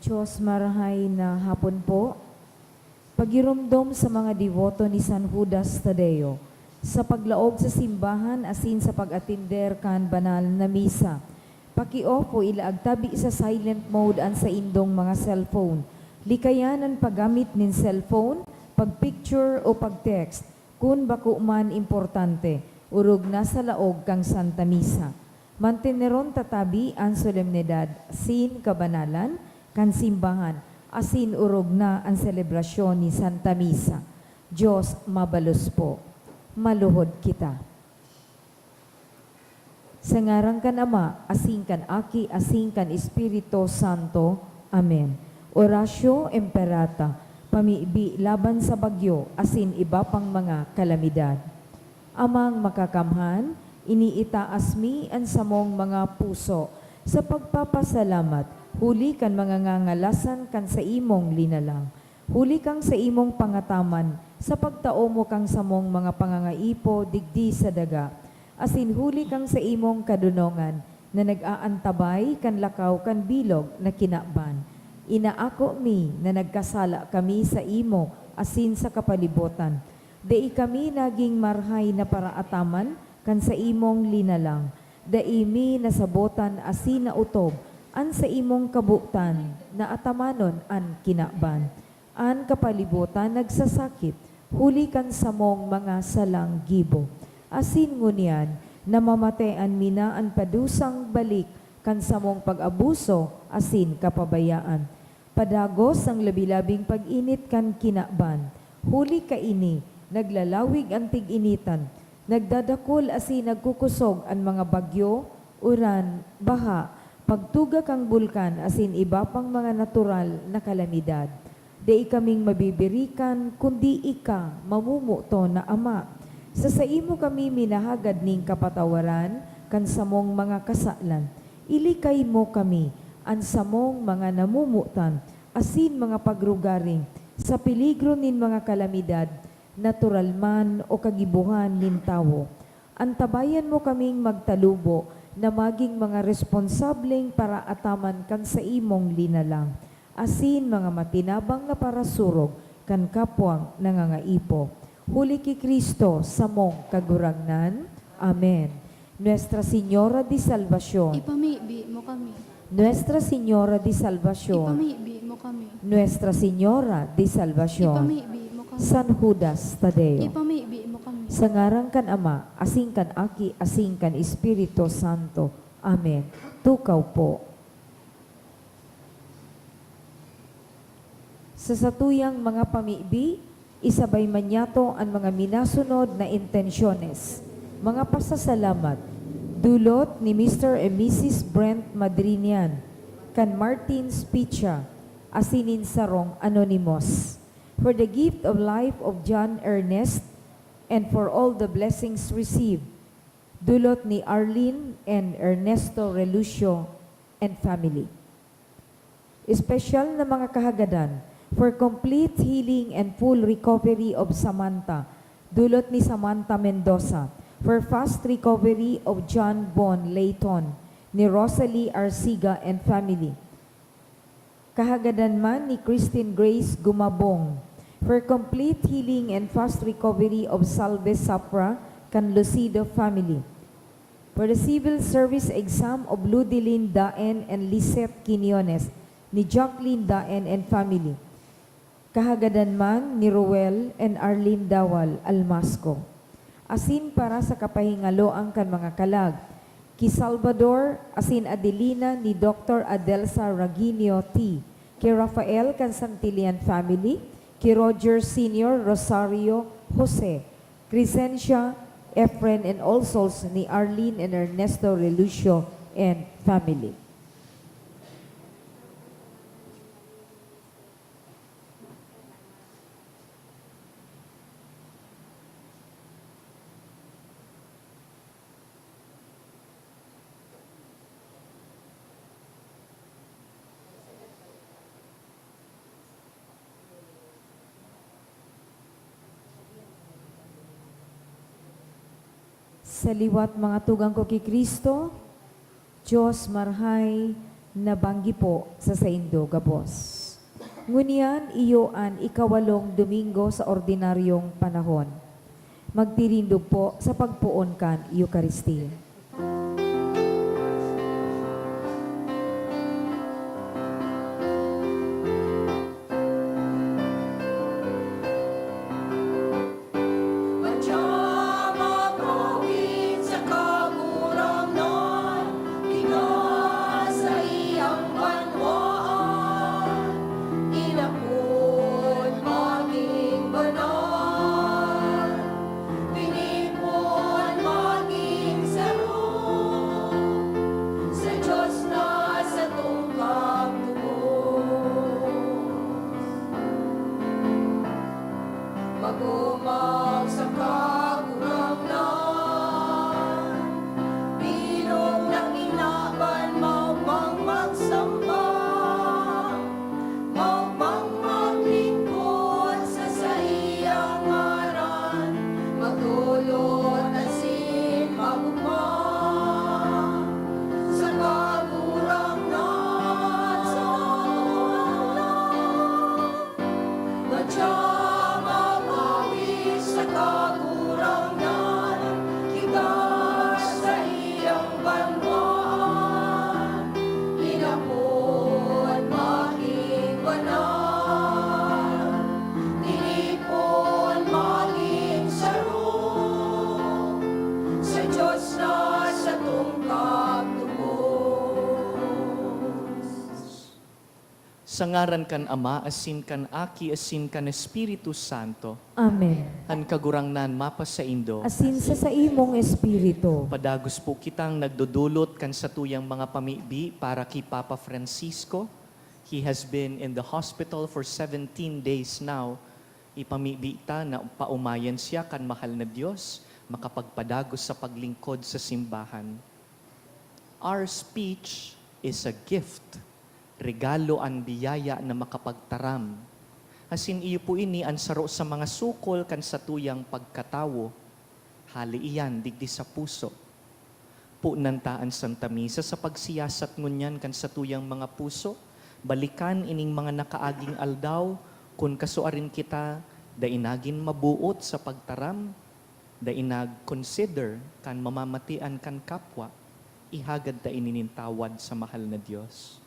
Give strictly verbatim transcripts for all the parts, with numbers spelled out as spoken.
Diyos, marahay na hapon po. Pagiromdom sa mga deboto ni San Judas Tadeo sa paglaog sa simbahan asin sa pag-atender kan banal na misa. Paki-off o ilaag tabi sa silent mode an saindong mga cellphone. Likayan an paggamit nin cellphone, pag-picture o pag-text kun bako man importante, orog na sa laog kan Santa Misa. Manteneron ta tabi an solemnidad sin kabanalan kan simbahan asin orog na an selebrasyon ni Santa Misa. Diyos mabalos po. Maluhod kita. Sa ngaran kan Ama, asin kan Aki, asin kan Espiritu Santo. Amen. Oratio Imperata, pamibi laban sa bagyo asin iba pang mga kalamidad. Amang Makakamhan, iniitaas mi an samong mga puso sa pagpapasalamat huli kan mga ngangalasan kan saimong linalang, huli kan saimong pangataman sa pagtao mo kan samong mga pangangaipo digdi sa daga, asin huli kan saimong kadonongan na nag-aantabay kan lakaw kan bilog na kinaban. Inaako mi na nagkasala kami saimo asin sa kapalibotan. Dai kami nagin marahay na paraataman kan saimong linalang. Dai mi nasabotan asin naotob an saimong kabotan na atamanon an kinaban. An kapalibotan nagsasakit huli kan samong mga salang gibo. Asin ngunyan, namamatean mi na an padusang balik kan samong pag-abuso asin kapabayaan. Padagos an labi-labing pag-init kan kinaban. Huli kaini, naglalawig an tig-initan, nagdadakul asin nagkukosog an mga bagyo, uran, baha, pagtuga kan bulkan asin iba pang mga natural na kalamidad. Dai kaming mabibirikan, kundi ika, mamomoton na Ama. Sa saimo kami minahagad nin kapatawaran kan samong mga kasalan. Ilikay mo kami, an samong mga namomotan, asin mga pagrugaring, sa peligro nin mga kalamidad, natural man o kagibohan nin tawo. Antabayan mo kaming magtalubo na magin mga responsableng paraataman kan saimong linalang, asin mga matinabang na parasurog kan kapwang nangangaipo. Huli ki Cristo, samong Kagurangnan. Amen. Nuestra Señora de Salvacion. Ipamibi mo kami. Nuestra Señora de Salvacion. Ipamibi mo kami. Nuestra Señora de Salvacion. Ipamibi mo kami. San Judas Tadeo. Ipamibi mo kami. Sa ngaran kan Ama, asin kan Aki, asin kan Espiritu Santo. Amen. Tukaw po. Sa satuyang mga pamibi, isabay man niyato an mga minasunod na intensyones. Mga pasasalamat, dulot ni Mister and Missus Brent Madrinian, kan Martin Spicha, asin nin sarong anonymous. For the gift of life of John Ernest, and for all the blessings received, dulot ni Arlene and Ernesto Relucio and family. Espesyal na mga kahagadan, for complete healing and full recovery of Samantha, dulot ni Samantha Mendoza, for fast recovery of John Bon Layton, ni Rosalie Arciga and family. Kahagadan man ni Christine Grace Gumabong, for complete healing and fast recovery of Salve Safra kan Lucido family. For the civil service exam of Ludilin Daen and Lisette Quiñones, ni Jacqueline Daen and family. Kahagadan man ni Roel and Arlene Dawal Almasco. Asin para sa kapahingaloan kan mga kalag, ki Salvador asin Adelina ni Doctor Adelsa Raguinio T, ki Rafael kan Santillan family, ki Roger Senior Rosario Jose, Crescencia, Efren, and all souls ni Arlene and Ernesto Relucio and family. Sa liwat, mga tugang ko ki Cristo, Dios marahay Nabanggi po sa saindo gabos. Ngunyan iyo an ikawalong Domingo sa ordinaryong panahon. Magtirindog po sa pagpoon kan Eukaristia. Madya magawid sa Kagurangnan, kinasa iyang banwaan, inapod magin banal, tinipon magin saro, sa Dios na satong Kagurangnan. Mag-omaw sa Kagurangnan, bilog na kinaban, maupang magsamba, maupang maglingkod sa saiyang ngaran, magdolot asin mag-omaw sa Kagurangnan, sa Kagurangnan. Madya magawid sa Kagurangnan, kinasa iyang banwaan, inapod magin banal, tinipon magin saro, sa Dios na satong Kagurangnan. Sa ngaran kan Ama, asin kan Aki, asin kan Espiritu Santo. Amen. An Kagurangnan mapasaindo. Asin sa saimong espiritu. Padagos po kitang nagdodolot kan satuyang mga pamibi para ki Papa Francisco. He has been in the hospital for seventeen days now. Ipamibi ta na paomayan siya kan mahal na Dios, makapagpadagos sa paglingkod sa simbahan. Our speech is a gift. Regalo an biyaya na makapagtaram. Asin iyo po ini an saro sa mga sukol kan satuyang pagkatawo. Hale iyan digdi sa puso. Ponan ta an Santa Misa sa pagsiyasat ngunyan kan satuyang mga puso. Balikan ining mga nakaaging aldaw, kun kasuarin kita, dai nagin maboot sa pagtaram, dai nag-consider kan mamamatean kan kapwa, ihagad ta ini nin tawad sa mahal na Dios.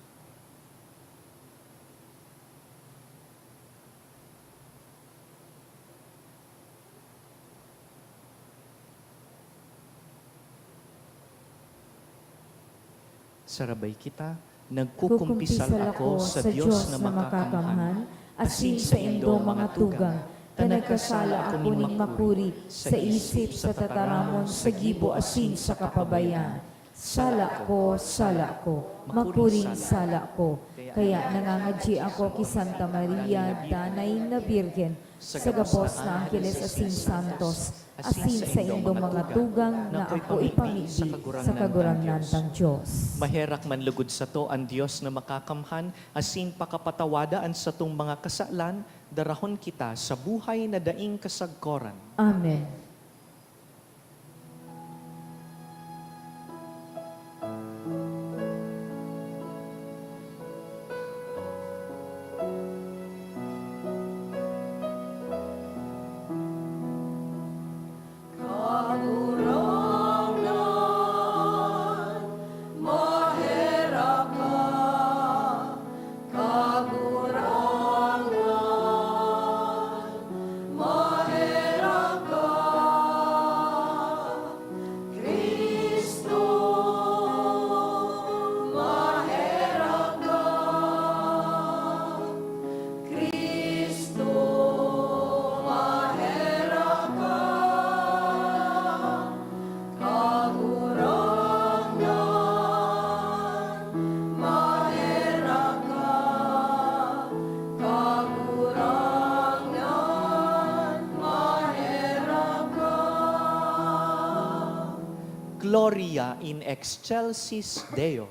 Sarabay kita, nagkukumpisal ako sa Dios na makakamhan, asin saindo mga tugang, ta nagkasala ako nin makuri sa isip, sa tataramon, sa gibo, asin sa kapabayaan. Sala ko, sala ko, makuring sala ko. Kaya nangangadyi ako ki Santa Maria, Danay na Birhen, sa gabos na angheles asin santos, asin saindong mga tugang na ako ipamibi sa Kagurangnan tang Dios. Maherak man lugod sato an Dios na makakamhan, asin pakapatawada an satong mga kasalan, darahon kita sa buhay na daing kasagkoran. Amen. Kagurangnan, maherak ka. Kagurangnan, maherak ka. Cristo, maherak ka. Cristo, maherak ka. Kagurangnan, maherak ka. Kagurangnan, maherak ka. Gloria in excelsis Deo.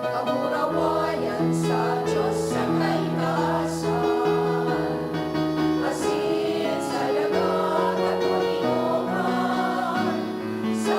Kamurawayan sa Diyos sa kaitaasan, asin sa daga katoninongan, sa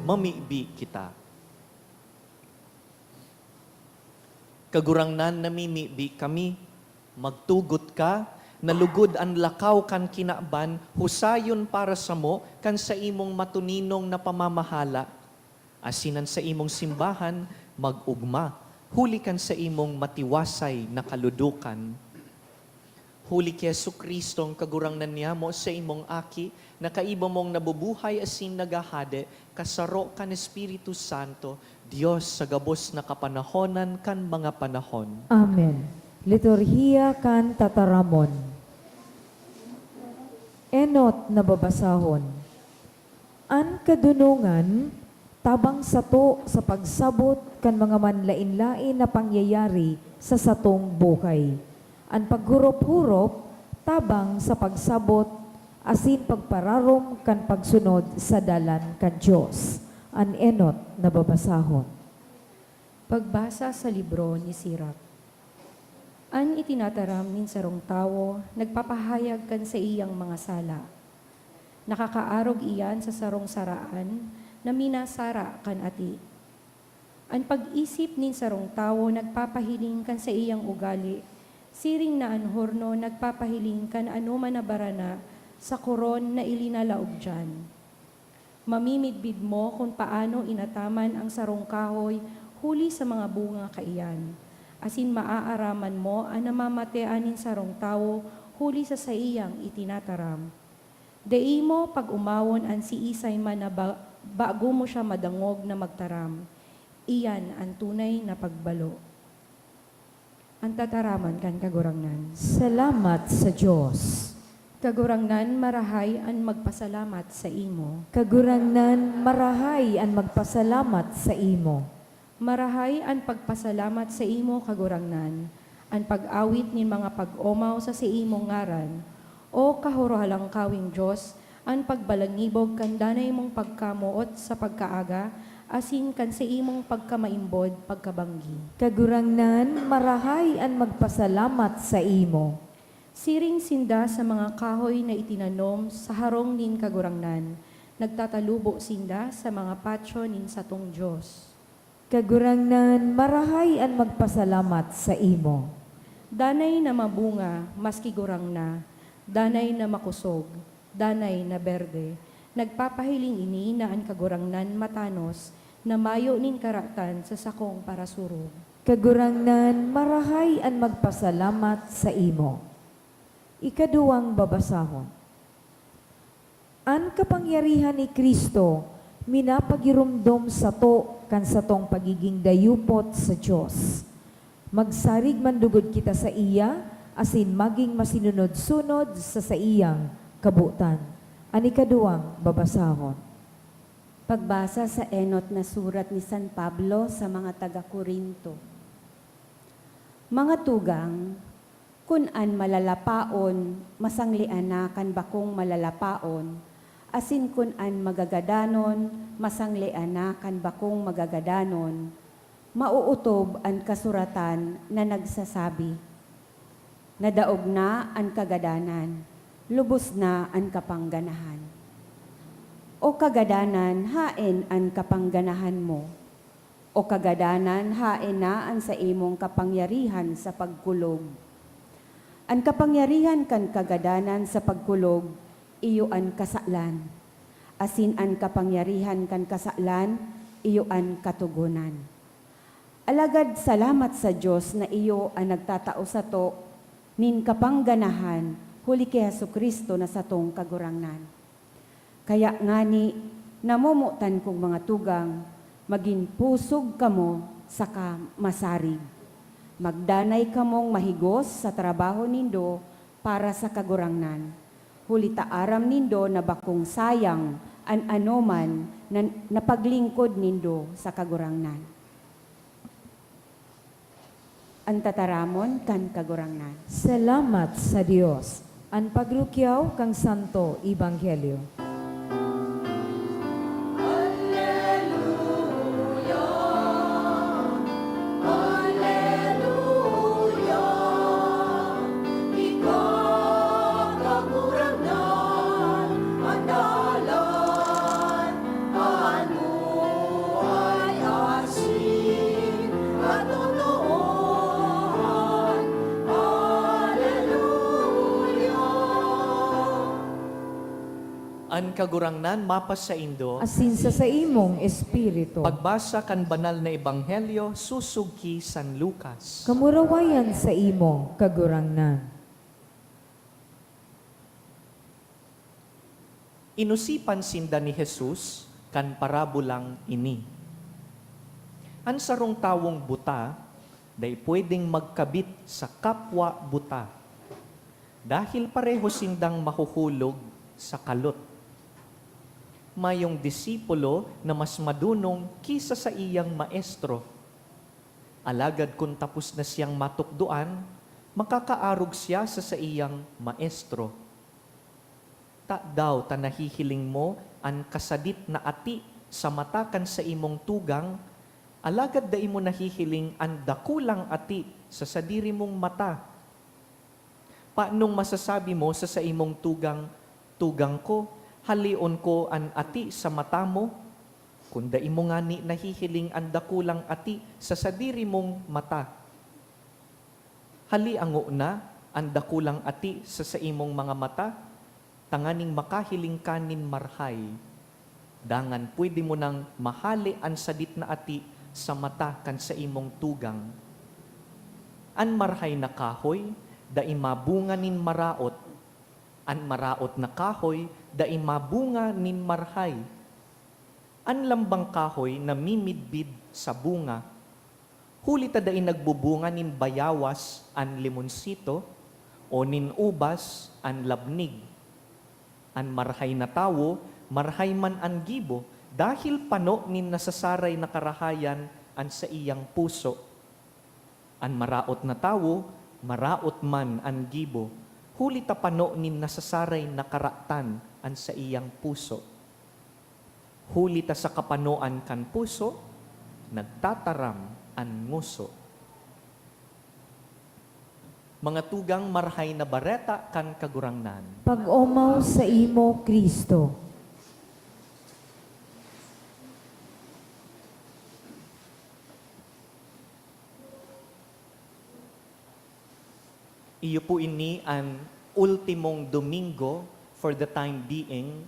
Mamibi kita. Kagurangnan, namimibi kami. Magtugot ka na lugod an lakaw kan kinaban husayon para samo kan saimong matuninong na pamamahala, asin an saimong simbahan mag-ogma huli kan saimong matiwasay na kaludukan. Huli ki Jesu-Cristong Kagurangnan niyamo, saimong Aki, na kaiba mong nabubuhay asin naghahade, kasaro kan Espiritu Santo, Dios sa gabos na kapanahonan kan mga panahon. Amen. Liturhiya kan Tataramon. Enot na babasahon. An kadunongan tabang sato sa pagsabot kan mga manlaen-laen na pangyayari sa satong buhay. An paghurop-hurop tabang sa pagsabot asin pagpararom kan pagsunod sa dalan kan Dios. An enot na babasahon. Pagbasa sa libro ni Sirach. An itinataram nin sarong tawo nagpapahayag kan saiyang mga sala. Nakakaarog iyan sa sarong saraan na minasara kan ati. An pag-isip nin sarong tawo nagpapahiling kan saiyang ugali, siring na an horno nagpapahiling kan anoman na barana sa koron na ilinalaog diyan. Mamimidbid mo kun paano inataman ang sarong kahoy huli sa mga bunga kaiyan, asin maaaraman mo an namamatean nin sarong tawo huli sa saiyang itinataram. Dai mo pag-omawon an siisay man na ba-, bago mo siya madangog na magtaram. Iyan an tunay na pagbalo. An tataramon kan Kagurangnan. Salamat sa Dios. Kagurangnan, marahay an magpasalamat saimo. Kagurangnan, marahay an magpasalamat saimo. Marahay an pagpasalamat saimo, Kagurangnan, an pag-awit nin mga pag-omaw sa saimong ngaran. O Kahorohalangkaweng Dios, an pagbalangibog kan danay mong pagkamoot sa pagkaaga asin kan saimong pagkamaimbod pagkabanggi. Kagurangnan, marahay an magpasalamat saimo. Siring sinda sa mga kahoy na itinanom sa harong nin Kagurangnan, nagtatalubo sinda sa mga patyo nin satong Dios. Kagurangnan, marahay an magpasalamat saimo. Danay na mabunga, maski gurang na, danay na makosog, danay na berde, nagpapahiling ini na an Kagurangnan matanos, na mayo nin karatan sa sakong parasurog. Kagurangnan, marahay an magpasalamat saimo. Ikaduwang babasahon. An kapangyarihan ni Cristo minapagiromdom sato kan satong pagiging dayupot sa Dios. Magsarig man lugod kita saiya asin magin masinunod-sunod sa saiyang kabotan. An ikaduwang babasahon. Pagbasa sa enot na surat ni San Pablo sa mga taga-Corinto. Mga tugang, kun an malalapaon masanglean na kan bakong malalapaon, asin kun an magagadanon masanglean na kan bakong magagadanon, maootob an kasuratan na nagsasabi, "Nadaog na an kagadanan, lubos na an kapangganahan." O kagadanan, haen an kapangganahan mo? O kagadanan, haen na an saimong kapangyarihan sa pagkulog? An kapangyarihan kan kagadanan sa pagkulog, iyo an kasalan, asin an kapangyarihan kan kasalan, iyo an katogonan. Alagad salamat sa Dios na iyo an nagtatao sato nin kapangganahan huli ki Jesu-Cristo na satong Kagurangnan. Kaya ngani, namomotan kong mga tugang, magin pusog kamo saka masarig. Magdanay kamong mahigos sa trabaho nindo para sa Kagurangnan, huli ta aram nindo na bakong sayang an anoman na napaglingkod nindo sa Kagurangnan. An tataramon kan Kagurangnan. Salamat sa Dios. An pagrukyaw kan Santo Ebanghelyo. Alleluia, alleluia, ika, Kagurangnan, an dalan, an An Kagurangnan mapasaindo. Asin sa saimong espiritu. Pagbasa kan Banal na Ebanghelyo susog ki San Lucas. Kamurawayan saimo, Kagurangnan. Inosipan sinda ni Jesus kan parabolang ini. An sarong tawong buta dai pwedeng magkabit sa kapwa buta, dahil pareho sindang mahuhulog sa kalot. Mayong disipulo na mas madunong ki sa saiyang maestro. Alagad kun tapos na siyang matukdoan, makakaarog siya sa saiyang maestro. Tadaw ta nahihiling mo an kasadit na ati sa mata kan saimong tugang, alagad dai mo nahihiling an dakulang ati sa sadiri mong mata? Paanong masasabi mo sa saimong tugang, "Tugang ko, haleon ko an ati sa mata mo," kun dai mo ngani nahihiling an dakulang ati sa sadiri mong mata? Halea ngona an dakulang ati sa saimong mga mata, tanganing makahiling ka nin marhay. Dangan pwede mo nang mahale an sadit na ati sa mata kan saimong tugang. An marhay na kahoy dai mabunga nin maraot, an maraot na kahoy dai mabunga nin marhay. An lambang kahoy namimidbid sa bunga. Huli ta dai nagbubunga nin bayawas an limonsito, o nin ubas an labnig. An marhay na tawo, marhay man an gibo, dahil pano nin nasasaray na karahayan an saiyang puso. An maraot na tawo, maraot man an gibo, huli ta pano nin nasasaray na karatan an saiyang puso. Huli ta sa kapanoan kan puso, nagtataram an ngoso. Mga tugang, Marahay na Bareta kan Kagurangnan. Pag-omaw saimo, Cristo. Iyo po ini an ultimong Domingo for the time being.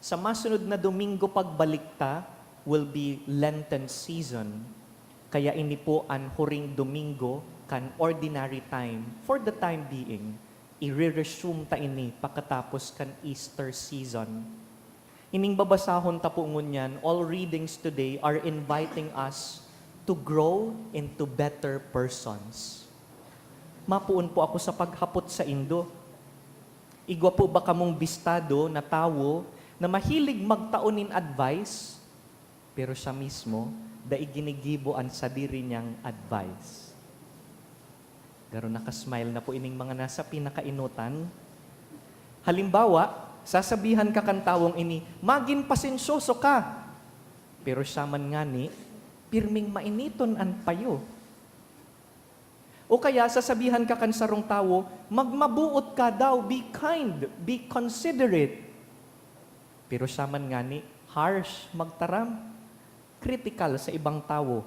Sa masunod na Domingo pagbalik ta will be Lenten season. Kaya ini po an huring Domingo kan ordinary time for the time being. Ire-resume ta ini pakatapos kan Easter season. Ining babasahon ta po ngunyan, all readings today are inviting us to grow into better persons. Mapoon po ako sa paghapot saindo. Igwa po ba kamong bistado na tawo na mahilig magtao nin advice, pero siya mismo, dai ginigibo an sadiri niyang advice? Garo naka-smile na po ining mga nasa pinakaenotan. Halimbawa, sasabihan ka kan tawong ini, "Magin pasensyoso ka." Pero siya man ngani, pirming mainiton an payo. O kaya sasabihan ka kan sarong tawo, "Magmabuot ka daw, be kind, be considerate." Pero siya man ngani, harsh magtaram, kritikal sa ibang tawo.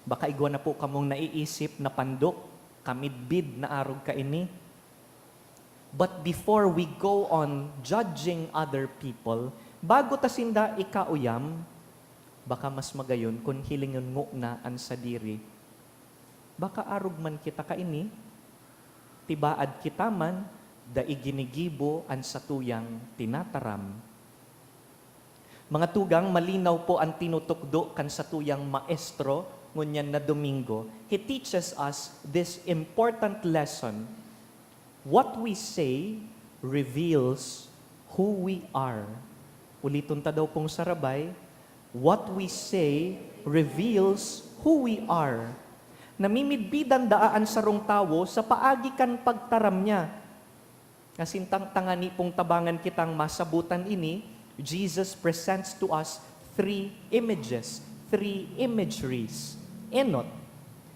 Baka igwa na po kamong naiisip na pandok, kamidbid na arog kaini. But before we go on judging other people, bago ta sinda ikauyam, baka mas magayon kun hilingon ngona an sadiri. Baka arog man kita kaini, tibaad kita man, dai ginigibo an satuyang tinataram. Mga tugang, malinaw po an tinutukdo kan satuyang maestro ngunyan na Domingo. He teaches us this important lesson. What we say reveals who we are. Uliton ta daw pong sarabay, "What we say reveals who we are." Namimidbidan daa an sarong tawo sa paagi kan pagtaram niya. Asin tang-, tangani pong tabangan kitang masabutan ini, Jesus presents to us three images, three imageries. Enot,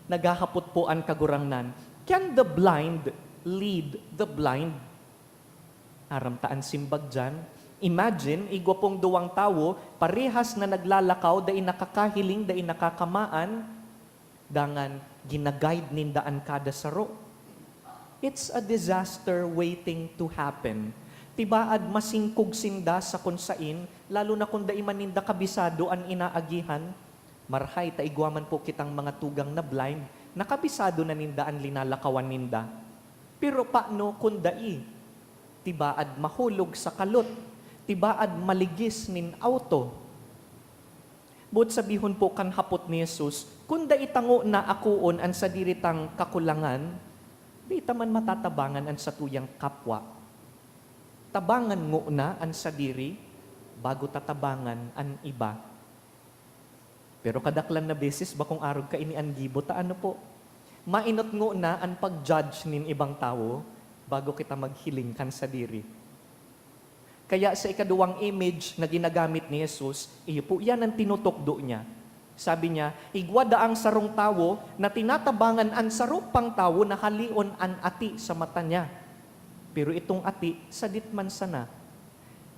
naghahapot po an Kagurangnan, "Can the blind lead the blind?" Aram ta an simbag diyan. Imagine, igwa pong duwang tawo, parehas na naglalakaw, dai nakakahiling, dai nakakamaan, dangan gina-guide ninda an kada saro. It's a disaster waiting to happen. Tibaad masingkog sinda sa kung sain, lalo na kun dai man ninda kabisado an inaagihan. Marhay ta igwa man po kitang mga tugang na blind, na kabisado na ninda an linalakawan ninda. Pero paano kun dai? Tibaad mahulog sa kalot, tibaad maligis nin awto. Boot sabihon po kan hapot ni Jesus, kun dai ta ngona akoon an sadiri tang kakulangan, dai ta man matatabangan an satuyang kapwa. Tabangan ngona an sadiri bago ta tabangan an iba. Pero kadaklan na beses, bakong arog kaini an gibo ta, ano po? Mainot ngona an pag-judge nin ibang tawo bago kita maghiling kan sadiri. Kaya sa ikaduwang image na ginagamit ni Jesus, iyo po yan ang tinutukdo niya. Sabi niya, "Igwa daang sarong tawo na tinatabangan an saro pang tawo na haleon an ati sa mata niya. Pero itong ati, sadit man sana."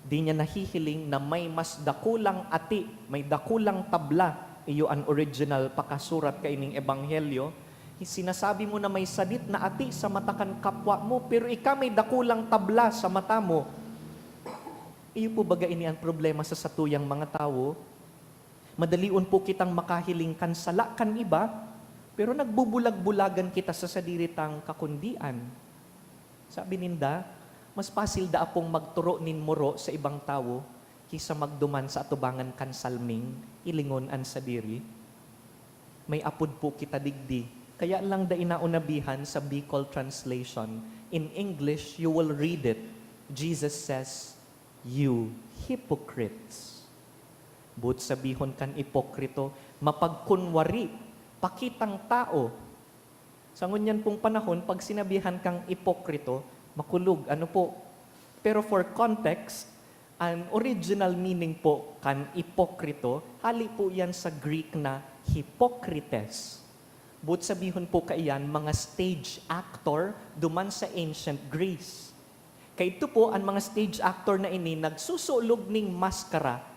Di niya nahihiling na may mas dakulang ati, may dakulang tabla, iyo an original pakasurat kaining ebanghelyo. Sinasabi mo na may sadit na ati sa mata kan kapwa mo, pero ika may dakulang tabla sa mata mo. Iyo po baga ini an problema sa satuyang mga tawo? Madalion po kitang makahiling kan sala kan iba, pero nagbubulag-bulagan kita sa sadiri tang kakundian. Sabi ninda, "Mas pasil daa pong magtoro nin moro sa ibang tawo ki sa magduman sa atubangan kan salming, hilingon an sadiri." May apod po kita digdi, kaya lang dai naunabihan sa Bicol translation. In English, you will read it. Jesus says, "You hypocrites." Boot sabihon kan ipokrito, mapagkunwari, pakitang tao. Sa ngunyan pong panahon, pag sinabihan kang ipokrito, makulog, ano po? Pero for context, an original meaning po kan ipokrito, hali po yan sa Greek na hypocrites. Boot sabihon po kaiyan, mga stage actor duman sa ancient Greece. Kaidto po, an mga stage actor na ini nagsusulog nin maskara.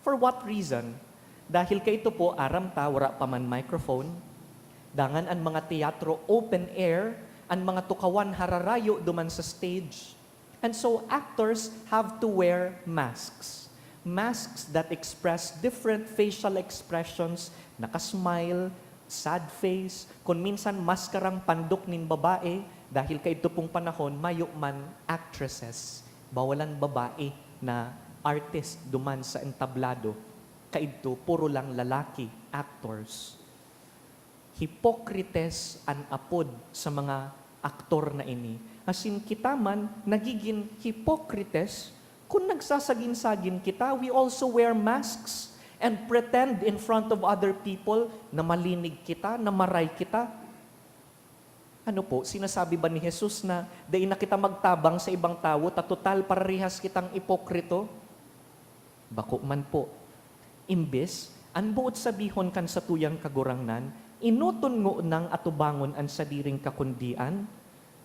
For what reason? Dahil kaidto po, aram ta, wara pa man microphone. Dangan an mga teatro open air, an mga tukawan hararayo duman sa stage. And so, actors have to wear masks. Masks that express different facial expressions, nakasmile, sad face, kun minsan maskarang pandok nin babae, dahil kaidto pong panahon, mayo man actresses, bawalan babae na artist duman sa entablado. Kaidto, puro lang lalaki, actors. Hipocrites an apod sa mga aktor na ini. Asin kita man nagigin hipocrites kun nagsasagin-sagin kita. We also wear masks and pretend in front of other people na malinig kita, na maray kita. Ano po, sinasabi ba ni Jesus na dai na kita magtabang sa ibang tawo ta total parehas kitang ipokrito? Bako man po. Imbes, an boot sabihon kan satuyang Kagurangnan, enoton ngonang atubangon an sadiring kakundian,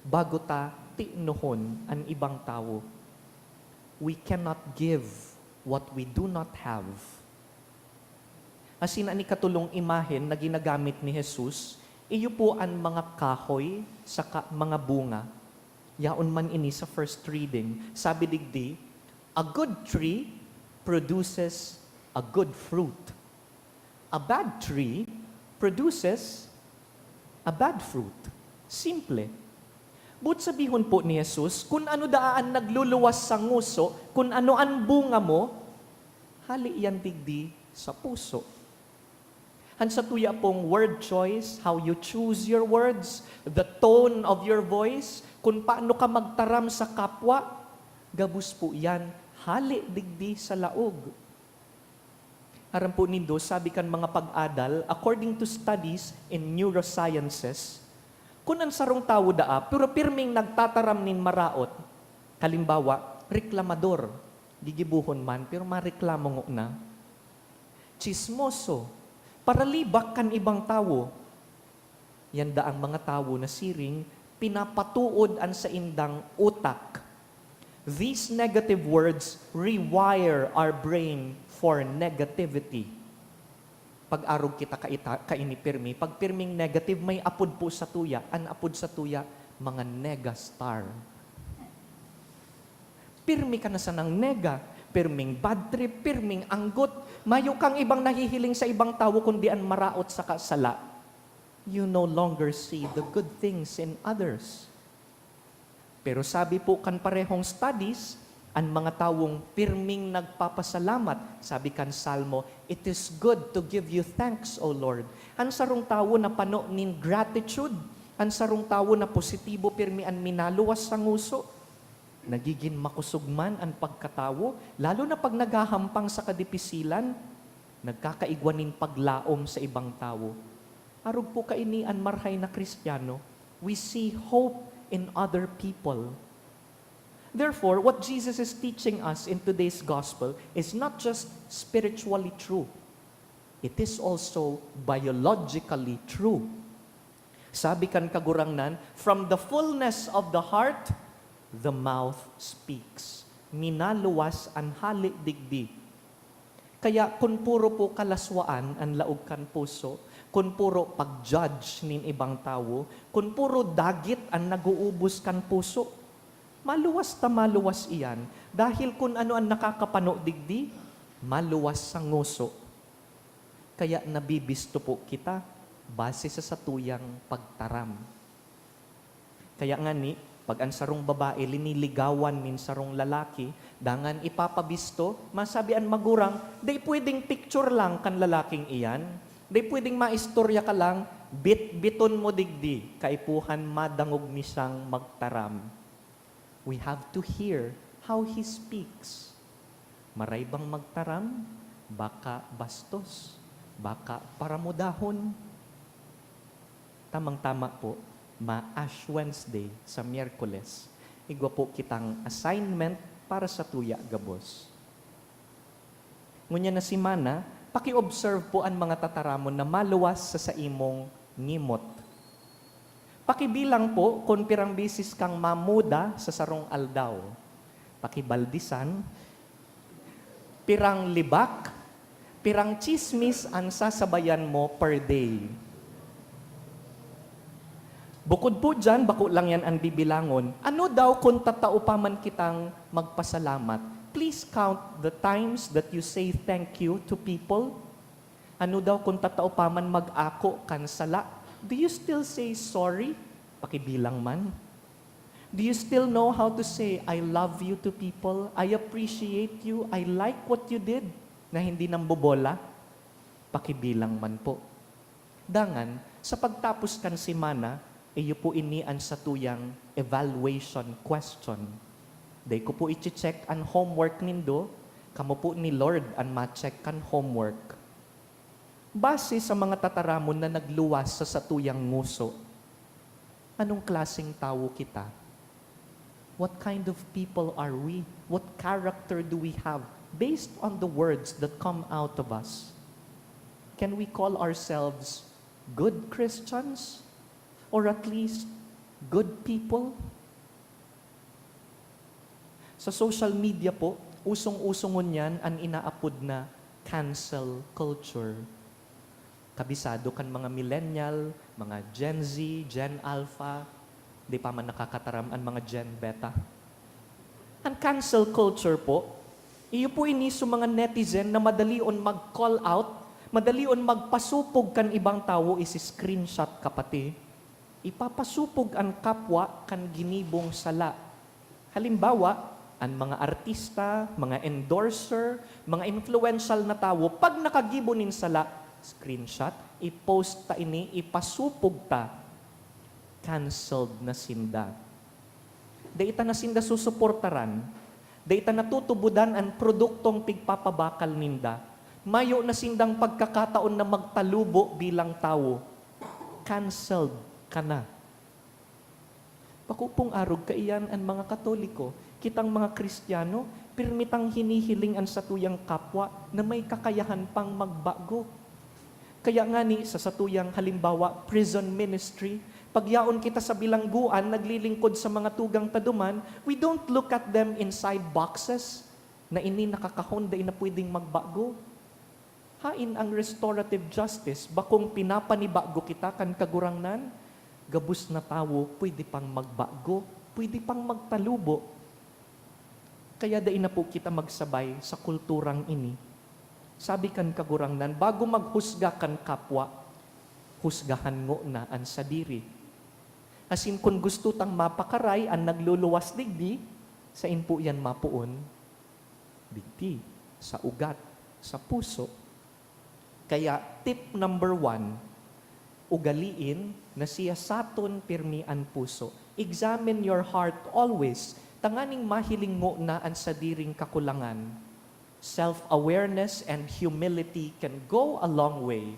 bago ta tinohon an ibang tawo. We cannot give what we do not have. Asin an ikatolong imahen na ginagamit ni Jesus, iyo po an mga kahoy saka mga bunga. Yaon man ini sa first reading. Sabi digdi, "A good tree produces a good fruit. A bad tree produces a bad fruit." Simple. Boot sabihon po ni Jesus, kun ano daa an nagluluwas sa nguso, kun ano an bunga mo, hali yan digdi sa puso. An satuya pong word choice, how you choose your words, the tone of your voice, kun paano ka magtaram sa kapwa, gabos po yan, hali digdi sa laog. Aram po nindo, sabi kan mga pag-adal, according to studies in neurosciences, kun an sarong tawo daa, pero pirming nagtataram nin maraot, halimbawa, reklamador, gigibohon man, pero mareklamo ngona. Tsismoso, paralibak kan ibang tawo. Yan daang mga tawo na siring, pinapatuod an saindang utak. These negative words rewire our brain for negativity. Pag-arog kita kaita-, kaini pirmi, pag pirming negative, may apod po satuya. An apod satuya, mga negastar. Pirmi ka na sanang nega, pirming bad trip, pirming anggot. Mayo kang ibang nahihiling sa ibang tawo kundi an maraot saka sala. You no longer see the good things in others. Pero sabi po kan parehong studies, an mga tawong pirming nagpapasalamat, sabi kan Salmo, "It is good to give you thanks, O Lord." An sarong tawo na pano nin gratitude, an sarong tawo na positibo pirmi an minaluwas sa nguso, nagigin makosog man an pagkatawo, lalo na pag naghahampang sa kadipisilan, nagkakaigwa nin paglaom sa ibang tawo. Arog po kaini an marhay na Kristiyano. We see hope in other people. Therefore, what Jesus is teaching us in today's gospel is not just spiritually true. It is also biologically true. Sabi kan Kagurangnan, "From the fullness of the heart, the mouth speaks." Minaluwas an hale digdi. Kaya kun puro po kalaswaan an laog kan puso, kun puro pag-judge nin ibang tawo, kun puro dagit an nag-uubos kan puso, maluwas ta maluwas iyan, dahil kun ano an nakakapano digdi, maluwas sa ngoso. Kaya nabibisto po kita base sa satuyang pagtaram. Kaya ngani, pag an sarong babae liniligawan nin sarong lalaki, dangan ipapabisto, masabi an magurang, "Dai pwedeng picture lang kan lalaking iyan? Dai pwedeng maistorya ka lang? Bitbiton mo digdi, kaipuhan madangog mi siyang magtaram." We have to hear how he speaks. Maray bang magtaram? Baka bastos? Baka paramudahon? Tamang-tama po, ma-Ash Wednesday sa Miyerkules, igwa po kitang assignment para sa tuya gabos. Ngunyan na semana, paki-observe po an mga tataramon na maluwas sa saimong ngimot. Pakibilang po kun pirang beses kang mamuda sa sarong aldaw. Pakibaldisan, pirang libak, pirang tsismis an sasabayan mo per day. Bukod po diyan, bako lang yan an bibilangon. Ano daw kun tatao pa man kitang magpasalamat? Please count the times that you say thank you to people. Ano daw kun tatao pa man mag-ako kan sala? Do you still say sorry? Pakibilang man. Do you still know how to say, "I love you" to people? "I appreciate you. I like what you did," na hindi nambobola? Pakibilang man po. Dangan, sa pagtapos kan semana, iyo po ini an satuyang evaluation question. Dai ko po iche-check an homework nindo, kamo po ni Lord an ma-check kan homework. Base sa mga tataramon na nagluwas sa satuyang ngoso, anong klaseng tawo kita? What kind of people are we? What character do we have based on the words that come out of us? Can we call ourselves good Christians? Or at least, good people? Sa social media po, usong-uso ngunyan an inaapod na cancel culture. Kabisado kan mga millennial, mga Gen Z, Gen Alpha, di pa man nakakataram an mga Gen Beta. An cancel culture po, iyo po ini sa mga netizen na madalion mag-call out, madalion magpasupog kan ibang tawo, isi-screenshot ka pati. Ipapasupog an kapwa kan ginibong sala. Halimbawa, an mga artista, mga endorser, mga influential na tawo, pag nakagibo nin sala, screenshot, i-post ta ini, ipasupog ta. Cancelled na sinda. Dai ta na sinda susuportaran, dai ta natutubodan an produktong pigpapabakal ninda. Mayo na sindang pagkakataon na magtalubo bilang tawo. Cancelled ka na. Bako pong arog kaiyan an mga Katoliko. Kitang mga Kristiyano, pirmi tang hinihiling an satuyang kapwa na may kakayahan pang magbago. Kaya ngani, sa satuyang halimbawa, prison ministry, pag yaon kita sa bilanggoan, naglilingkod sa mga tugang ta duman, we don't look at them inside boxes na ini nakakahon, dai na pwedeng magbago. Hain ang restorative justice, bakong pinapanibago kita kan Kagurangnan? Gabos na tawo pwede pang magbago, pwede pang magtalubo. Kaya dai na po kita magsabay sa kulturang ini. Sabi kan Kagurangnan, "Bago maghusga kan kapwa, husgahan ngona an sadiri." Asin kun gusto tang mapakaray an nagluluwas digdi, sain po iyan mapoon? Digdi, sa ugat, sa puso. Kaya, tip number one, ugaliin na siyasaton pirmi an puso. Examine your heart always, tanganing mahiling ngona an sadiring kakulangan. Self-awareness and humility can go a long way.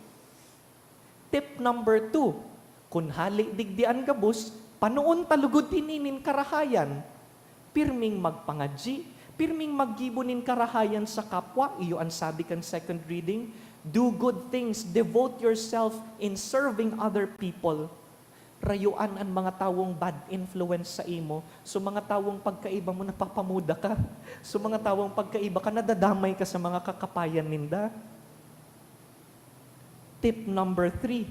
Tip number two, kun hale digdi an gabos, panoon ta lugod ini nin karahayan. Pirming magpangadyi, pirming maggibo nin karahayan sa kapwa, iyo an sabi kan second reading, "Do good things, devote yourself in serving other people." Rayuan an mga tawong bad influence sa imo. So, mga tawong pagkaiba mo, napapamuda ka. So, mga tawong pagkaiba ka, nadadamay ka sa mga kakapayan ninda. Tip number three,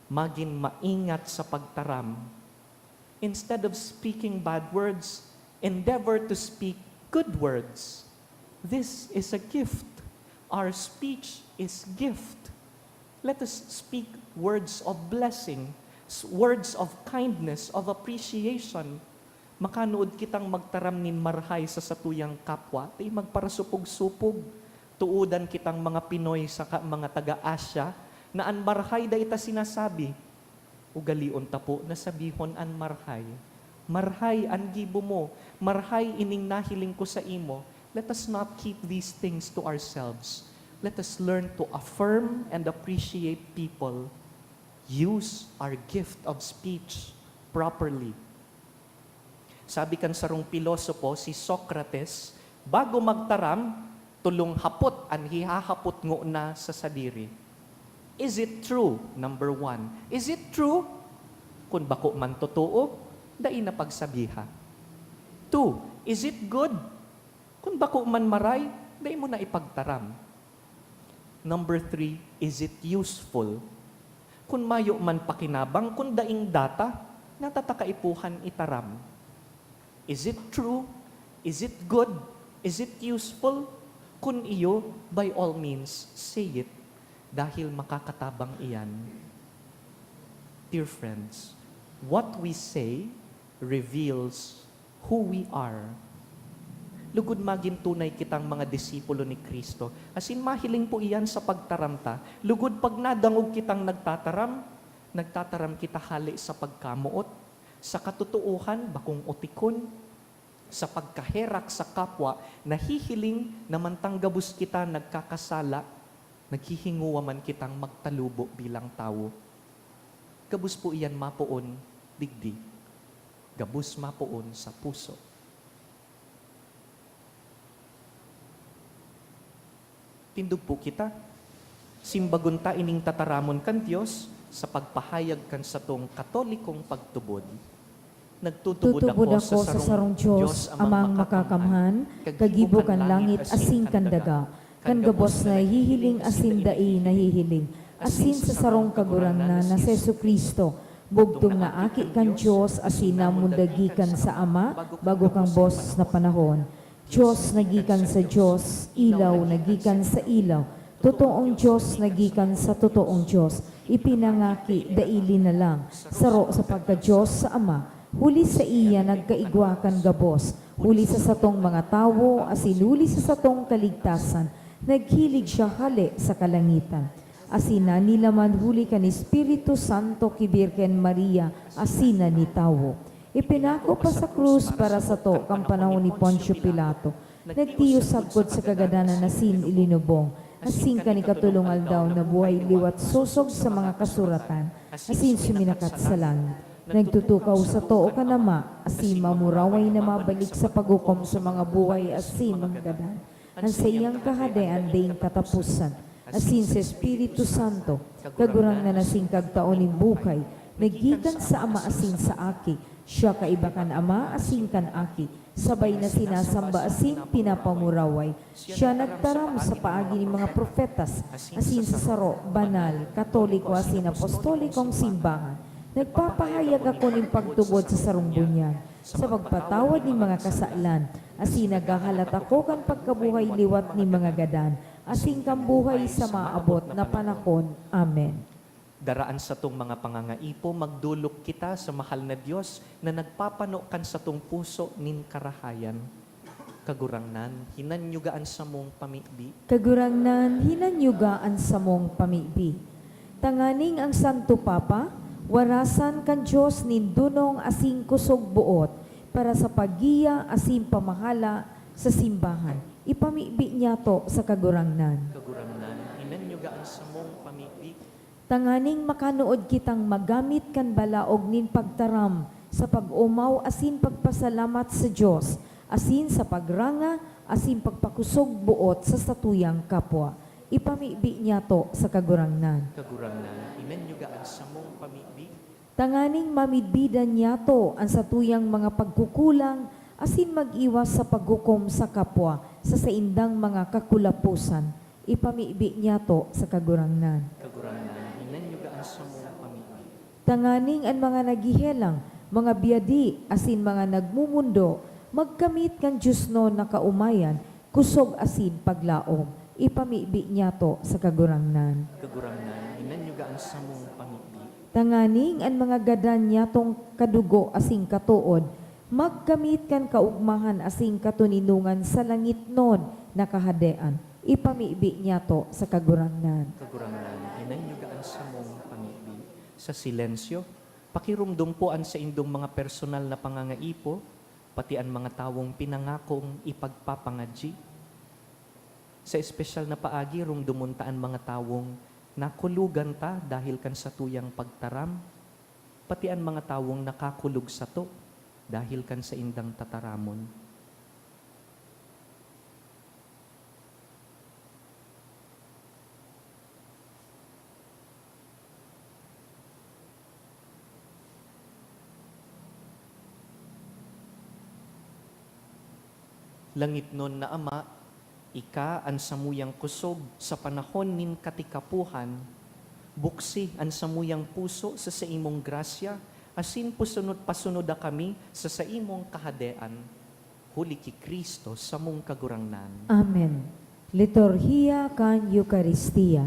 magin maingat sa pagtaram. Instead of speaking bad words, endeavor to speak good words. This is a gift. Our speech is gift. Let us speak words of blessing, s- words of kindness, of appreciation. Makanood kitang magtaram nin marhay sa satuyang kapwa, ti magparasupog-supog. Tuudan kitang mga Pinoy saka mga taga-Asia na an marhay dai ta sinasabi. Ugalion ta po na sabihon an marhay. "Marhay an gibo mo, marhay ining nahiling ko sa imo." Let us not keep these things to ourselves. Let us learn to affirm and appreciate people. Use our gift of speech properly. Sabi kan sarong pilosopo, si Socrates, "Bago magtaram, tolong hapot an hihahapot ngona sa sadiri." Is it true? Number one, is it true? Kun bako man totoo, dai na pagsabiha. Two, is it good? Kun bako man maray, dai mo na ipagtaram. Number three, is it useful? Kun mayo man pakinabang, kun daing data, nata ta kaipuhan itaram. Is it true? Is it good? Is it useful? Kun iyo, by all means, say it, dahil makakatabang iyan. Dear friends, what we say reveals who we are. Lugod magin tunay kitang mga disipulo ni Cristo, asin mahiling po iyan sa pagtaram ta. Lugod pag nadangog kitang nagtataram, nagtataram kita hale sa pagkamoot, sa katotoohan, bakong otikon, sa pagkaherak sa kapwa, nahihiling na mantang gabos kita nagkakasala, naghihingowa man kitang magtalubo bilang tawo. Gabos po iyan mapoon digdi. Gabos mapoon sa puso. Tindog po kita. Simbagon ta ining tataramon kan Dios sa pagpahayag kan satong Katolikong pagtubod. Nagtutubod Tutubod ako ako sa sa sarong Diyos, Amang Makakamhan, kagibo kan langit asin kan daga, kan gabos na nahihiling asin dai nahihiling, asin sa sarong Kagurangnan na si Jesu-Cristo, bugtong na Aki kan Diyos asin namundag gikan sa Ama bago kan bos na panahon. Diyos na gikan sa Diyos, ilaw na gikan sa ilaw, totoong Diyos na gikan sa totoong Diyos, ipinangaki dai linalang, saro sa pagka-Diyos sa Ama, huli saiya nagkaigwa kan gabos, huli sa satong mga tawo, asin huli sa satong kaligtasan, naghilig siya hale sa kalangitan. Asin nanilaman huli kan Espiritu Santo ki Birhen Maria asin nanitawo. Ipinako pa sa krus para sato kan panahon ni Poncio Pilato. Nagtiyo sagkod sa kagadanan asin ilinubong. Asin kan ikatolong aldaw nabuhay liwat sosog sa mga kasuratan, asin suminakat sa langit. Nagtutukaw sato kan Ama, asin mamuraway na mabalik sa paghukom sa mga buhay asin mga gadan. An saiyang Kahadean daing kataposan, asin sa Espiritu Santo, Kagurangnan asin Kagtao nin buhay, na gikan sa Ama asin sa Aki. Siya kaiba kan Ama asin kan Aki, sabay na sinasamba asin pinapamuraway. Siya nagtaram sa paagi nin mga propetas, asin sa saro, banal, katoliko asin apostolikong simbahan. Nagpapahayag ako nin pagtubod sa sarong bunyag, sa pagpatawad nin mga kasalan, Asin naghahalat ako kan pagkabuhay liwat nin mga gadan, asin kan buhay sa maabot na panahon. Amen. Dara an satong mga pangangaipo, magdolok kita sa mahal na Dios na nagpapano kan satong puso nin karahayan. Kagurangnan, hinanyuga an samong pamibi. Kagurangnan, hinanyuga an samong pamibi. Tanganing ang Santo Papa, warasan kan Dios nin dunong asin kusog boot para sa paggiya asin pamahala sa simbahan. Ipamibi niyato sa Kagurangnan. Kagurangnan, hinanyuga an samong pamibi. Tanganing makanuod kitang magamit kan balaog nin pagtaram sa pag-omaw asin pagpasalamat sa Dios, asin sa pagranga asin pagpakosog boot sa satuyang kapwa. Ipamibi niyato sa Kagurangnan. Kagurangnan, hinanyuga an samong pamibi. Tanganing mamidbidan niyato an satuyang mga pagkukulang asin mag-iwas sa paghukom sa kapwa sa saindang mga kakulaposan. Ipamibi niyato sa Kagurangnan. Kagurangnan, hinanyuga an samong pamibi. Tanganing an mga naghehelang, mga biyadi, asin mga nagmumundo, magkamit kan diosnon na kaomayan, kosog asin paglaom. Ipamibi niyato sa Kagurangnan. Kagurangnan, hinanyuga an samong pamibi. Tanganing an mga gadan niyatong kadugo asin katood, magkamit kan kaogmahan asin katoninongan sa langitnon na Kahadean. Ipamibi niyato sa Kagurangnan. Kagurangnan, hinanyuga an samong pamibi. Sa silensyo, pakiromdom po an saindong mga personal na pangangaipo, pati an mga tawong pinangakong ipagpapangadyi. Sa espesyal na paagi, romdomon ta an mga tawong nakulogan ta dahil kan satuyang pagtaram, pati an mga tawong nakakulog sato dahil kan saindang tataramon. Langitnon na Ama, ika an samuyang kosog sa panahon nin katikapohan. Buksi an samuyang puso sa saimong grasya, asin pasunod-pasunoda kami sa saimong Kahadean. Huli ki Cristo, samong Kagurangnan. Amen. Liturhiya kan Eukaristia.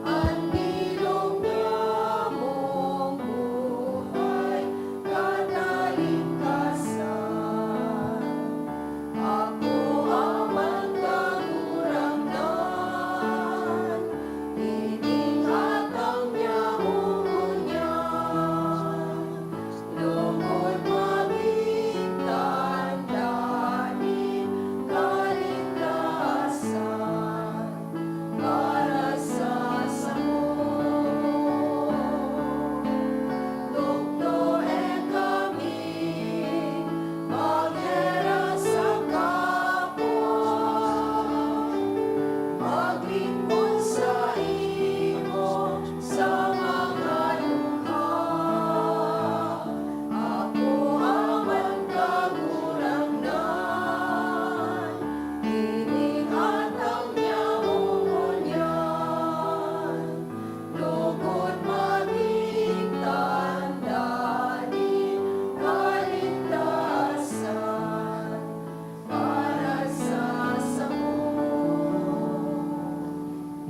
An bilog nyamong buhay, katalingkasan. Akoa man, Kagurangnan, ining atang nyamo ngunyan. Lugod magin tanda nin kaligtasan para sa samo. Tukdoe kami magherak sa kapwa, maglingkod saimo sa mga dukha. Akoa man, Kagurangnan, ining atang nyamo ngunyan, lugod magin tanda nin kaligtasan para sa samo.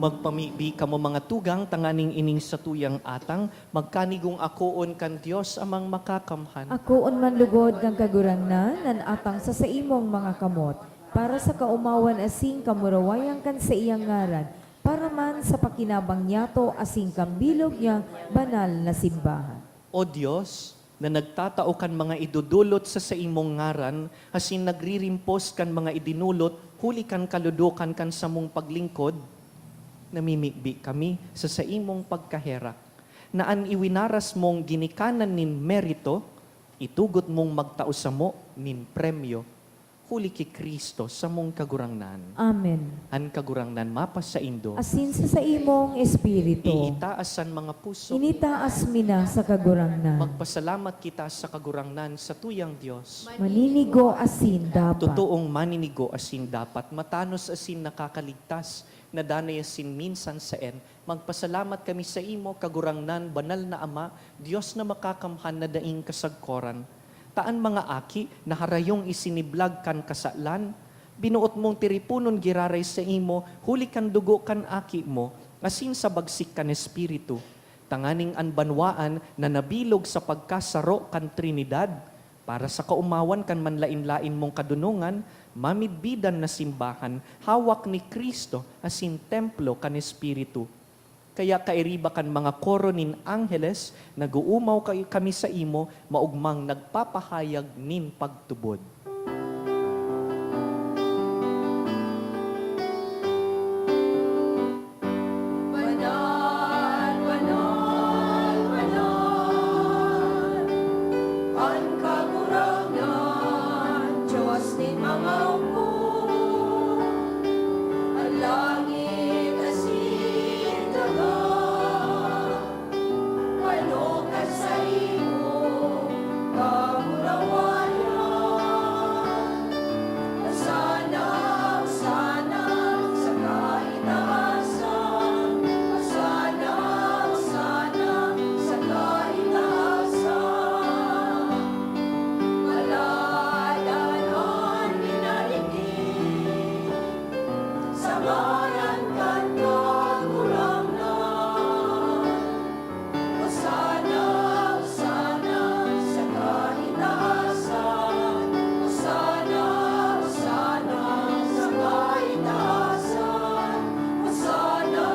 Magpamibi kamo, mga tugang, tanganing ining satuyang atang magkanigong akoon kan Dios Amang Makakamhan. Akoon man lugod kan Kagurangnan an atang sa saimong mga kamot, para sa kaomawan asin kamurawayan kan saiyang ngaran, para man sa pakinabang niyato asin kan bilog niyang banal na simbahan. O Dios, na nagtatao kan mga idodolot sa saimong ngaran, asin nagririmpos kan mga idinolot huli kan kaludokan kan samong paglingkod, namimibi kami sa saimong pagkaherak, na an iwinaras mong ginikanan nin merito, itugot mong magtao samo nin premyo. Huli ki Cristo, samong Kagurangnan. Amen. An Kagurangnan mapasaindo. Asin sa saimong espiritu. Iitaas an mga puso. Initaas mi na sa Kagurangnan. Magpasalamat kita sa Kagurangnan, sa tuyang Dios. Maninigo asin dapat. Totoong maninigo asin dapat, matanos asin nakakaligtas, na danay asin minsan saen, magpasalamat kami saimo, Kagurangnan, banal na Ama, Dios na makakamhan na daing kasagkoran. Ta an mga aki na harayong isiniblag kan kasalan, binoot mong tiriponon giraray saimo huli kan dugo kan Aki mo asin sa bagsik kan Espiritu, tanganing an banwaan na nabilog sa pagkasaro kan Trinidad, para sa kaomawan kan manlaen-laen mong kadonongan, mamidbidan na simbahan, hawak ni Cristo asin templo kan Espiritu. Kaya kairiba kan mga koro nin angheles, nag-oomaw kay-, kami saimo, maogmang nagpapahayag nin pagtubod. Banal, banal, banal, an Kagurangnan, Dios nin mga opo. An langit asin daga, pano kan saimong kamurawayan. Hosana, Hosana sa kaitaasan. Hosana, Hosana sa kaitaasan. Paladan an minarigin sa ngaran kan Kagurangnan. Hosana, Hosana sa kaitaasan. Hosana, Hosana sa kaitaasan. Hosana,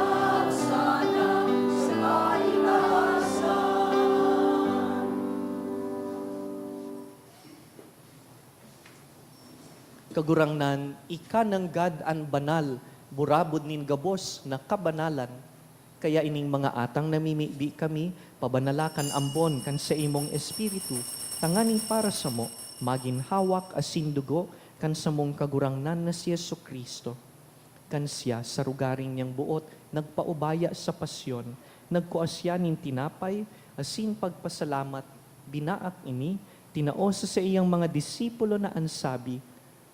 Hosana sa kaitaasan. Kagurangnan, ika nanggad an banal, burabod nin gabos na kabanalan. Kaya ining mga atang namimibi kami, pabanala kan ambon kan saimong Espiritu, tanganing para samo, magin hawak asin dugo kan samong Kagurangnan na si Jesu-Cristo. Kan siya, sa rugaring niyang boot, nagpaubaya sa pasyon, nagkua siya nin tinapay, asin pagpasalamat, binaak ini, tinao sa saiyang mga disipulo na an sabi,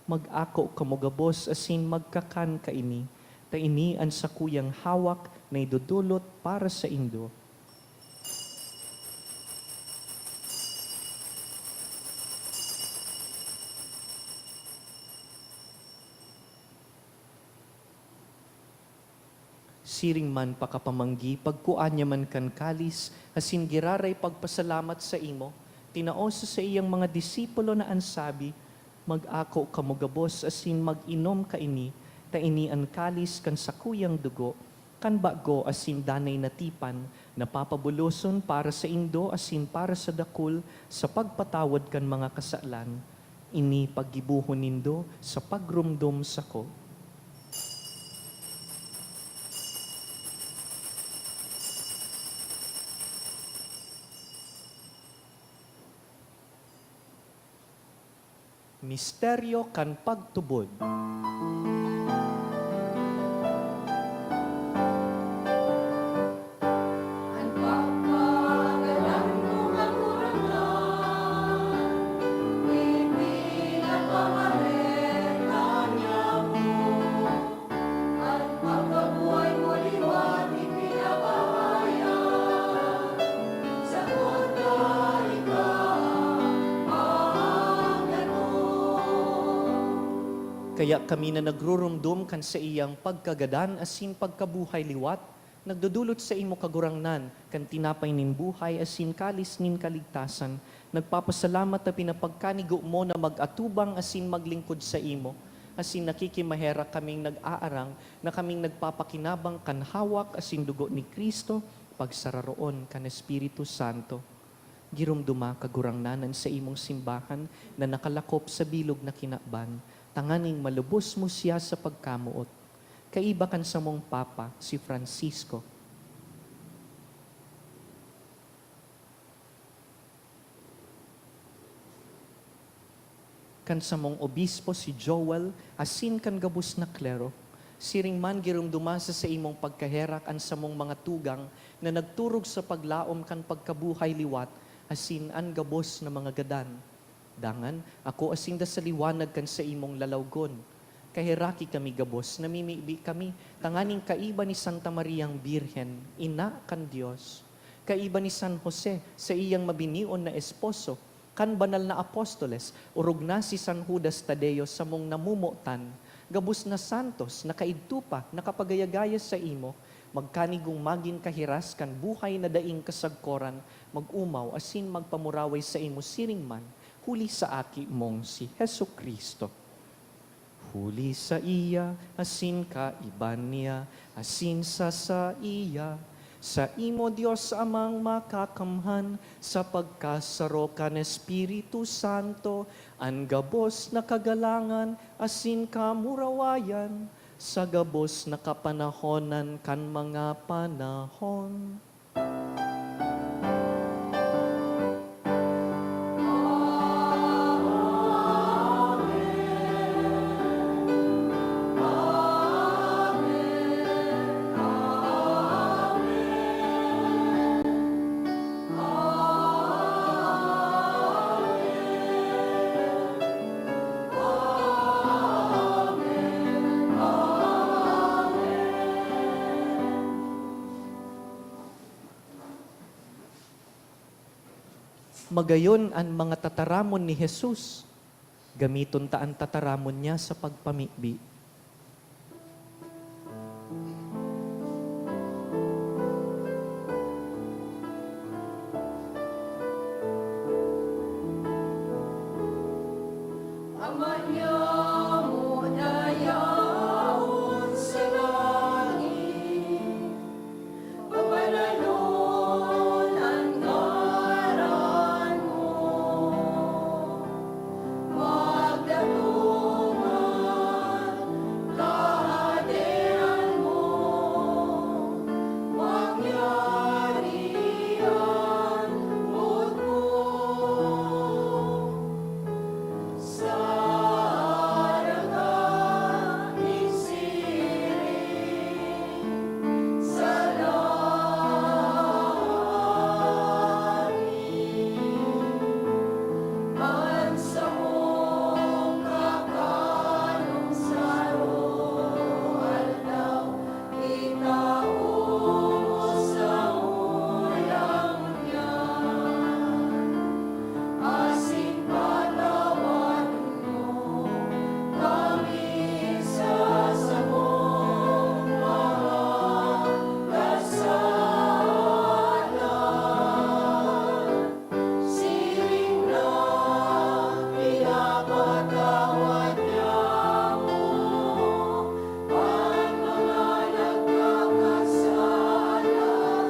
"Mag-ako kamo gabos asin magkakan kaini, ta ini an sakuyang hawak na idodolot para saindo." Siring man pakapamanggi, pagkua niya man kan kalis, asin giraray pagpasalamat saimo, tinao sa saiyang mga disipulo na an sabi, "Mag-ako kamo gabos asin mag-inom kaini, ta ini an kalis kan sakuyang dugo, kan bago asin danay na tipan, na papabuloson para saindo asin para sa dakul sa pagpatawad kan mga kasalan. Ini paggibohon nindo sa pagromdom sako." Misteryo kan pagtubod. An pagkagadan mo, Kagurangnan, ipinapamareta niamo. An pagkabuhay mo liwat ipinapahayag, sagkod na ika ang ganon. Kaya kami na nagruromdom kan saiyang pagkagadan asin pagkabuhay liwat, nagdodolot saimo, Kagurangnan, kan tinapay nin buhay asin kalis nin kaligtasan, nagpapasalamat ta pinapagkanigo mo na mag-atubang asin maglingkod saimo, asin nakikimaherak kaming nag-aarang na kaming nagpapakinabang kan hawak asin dugo ni Cristo, pagsararoon kan Espiritu Santo. Giromdoma, Kagurangnan, an saimong simbahan na nakalakop sa bilog na kinaban, tanganing malubos mo siya sa pagkamoot. Kaiba kan samong Papa, si Francisco. kan samong obispo si Joel, asin kan gabos na klero. Siring man, giromdoma sa saimong pagkaherak an samong mga tugang na nagturog sa paglaom kan pagkabuhay liwat, asin an gabos na mga gadan. Dangan, akoa sinda sa liwanag kan saimong lalawgon. Kaheraki kami gabos, namimibi kami tanganing kaiba ni Santa Mariang Birhen, Ina kan Dios, kaiba ni San Jose, saiyang mabinion na esposo, kan banal na apostoles, orog na si San Judas Tadeo, samong namomotan, gabos na santos na kaidto pa nakapagayagaya saimo, magkanigong magin kahiras kan buhay na daing kasagkoran, mag-omaw asin magpamuraway saimo siring man, huli sa Aki mong si Jesu-Cristo. Huli saiya, asin kaiba niya, asin sa saiya, saimo, Dios Amang Makakamhan, sa pagkasaro kan Espiritu Santo, an gabos na kagalangan asin kamurawayan, sa gabos na kapanahonan kan mga panahon. Magayon an mga tataramon ni Jesus. Gamiton ta an tataramon niya sa pagpamibi. Ama niamo na yaon sa langit, pabanalon an ngaran mo. Magdatongan Kahadean mo. Mangyari an boot mo. Sa daga nin siring sa langit, an samong kakanon sa aroaldaw, itao mo sa ngaran niya, asin patawadon mo kami sa samong mga kasalan, siring na pinapatawad niamo an mga nagkakasala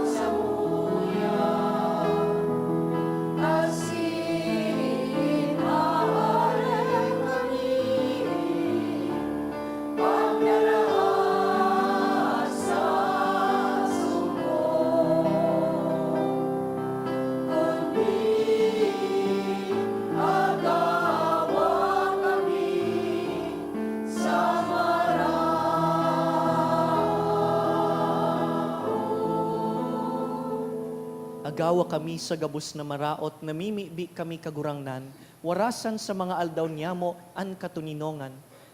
samuya. Asin aare kami pagdaraha sa sumpong, kundi agawa kami sa maraot. Agawa kami sa gabos na maraot, namimibi kami, Kagurangnan, warasan sa mga aldaw niyamo an katoninongan,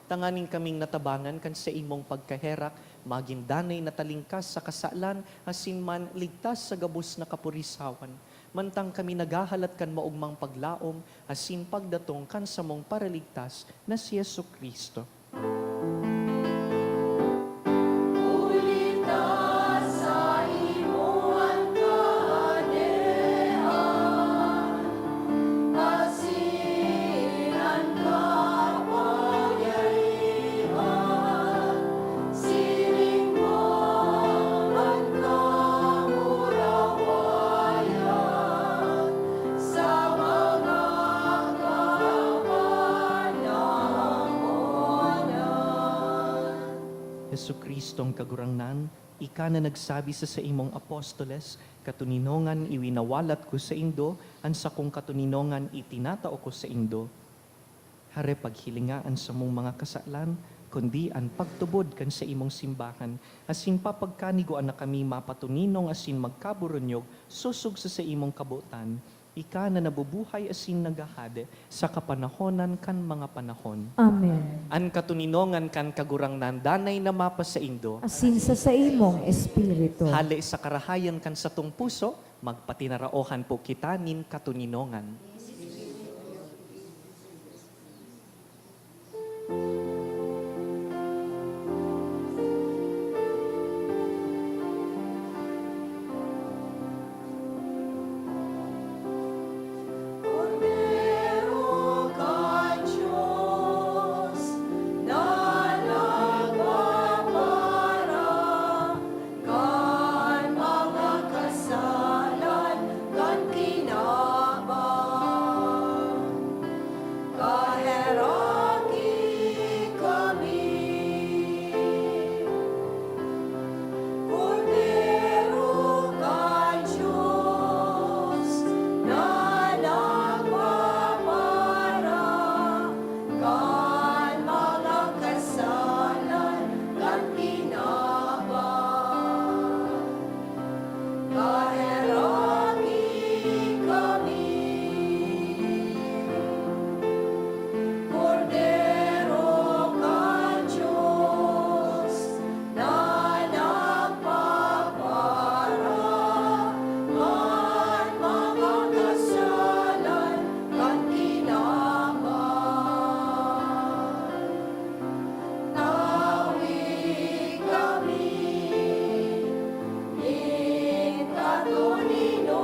tanganing kaming natabangan kan saimong pagkaherak, magin danay na talingkas sa kasalan, asin man ligtas sa gabos na kapurisawan, mantang kami naghahalat kan maogmang paglaom asin pagdatong kan samong Paraligtas na si Jesu-Cristo. Huli ta saimo an kahadean, asin an kapangyarihan, siring man an kamurawayan sa mga kapanahonan. Jesu-Cristong Kagurangnan, ika na nagsabi sa saimong apostoles, "Katoninongan iwinawalat ko saindo, an sakong katoninongan itinatao ko saindo." Hare, paghilinga an samong mga kasalan, kundi an pagtubod kan saimong simbahan, asin papagkanigoan na kami mapatoninong asin magkaburunyog sosog sa saimong kabotan, ika na nabubuhay asin naghahade sa kapanahonan kan mga panahon. Amen. An katoninongan kan Kagurangnan danay na mapasaindo. Asin sa saimong espiritu. Hale sa karahayan kan satong puso, magpatinaraohan po kita nin katoninongan. Kordero kan Dios na nagpapara kan mga kasalan kan kinaban, kaheraki kami. Kordero kan Dios na nagpapara kan mga kasalan kan kinaban, kaheraki kami. Kordero kan Dios na nagpapara kan mga kasalan kan kinaban, tawi kami nin katoninongan.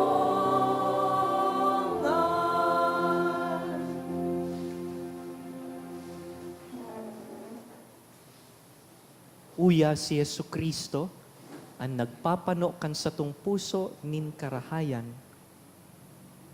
Uya si Jesu-Cristo, an nagpapano kan satong puso nin karahayan.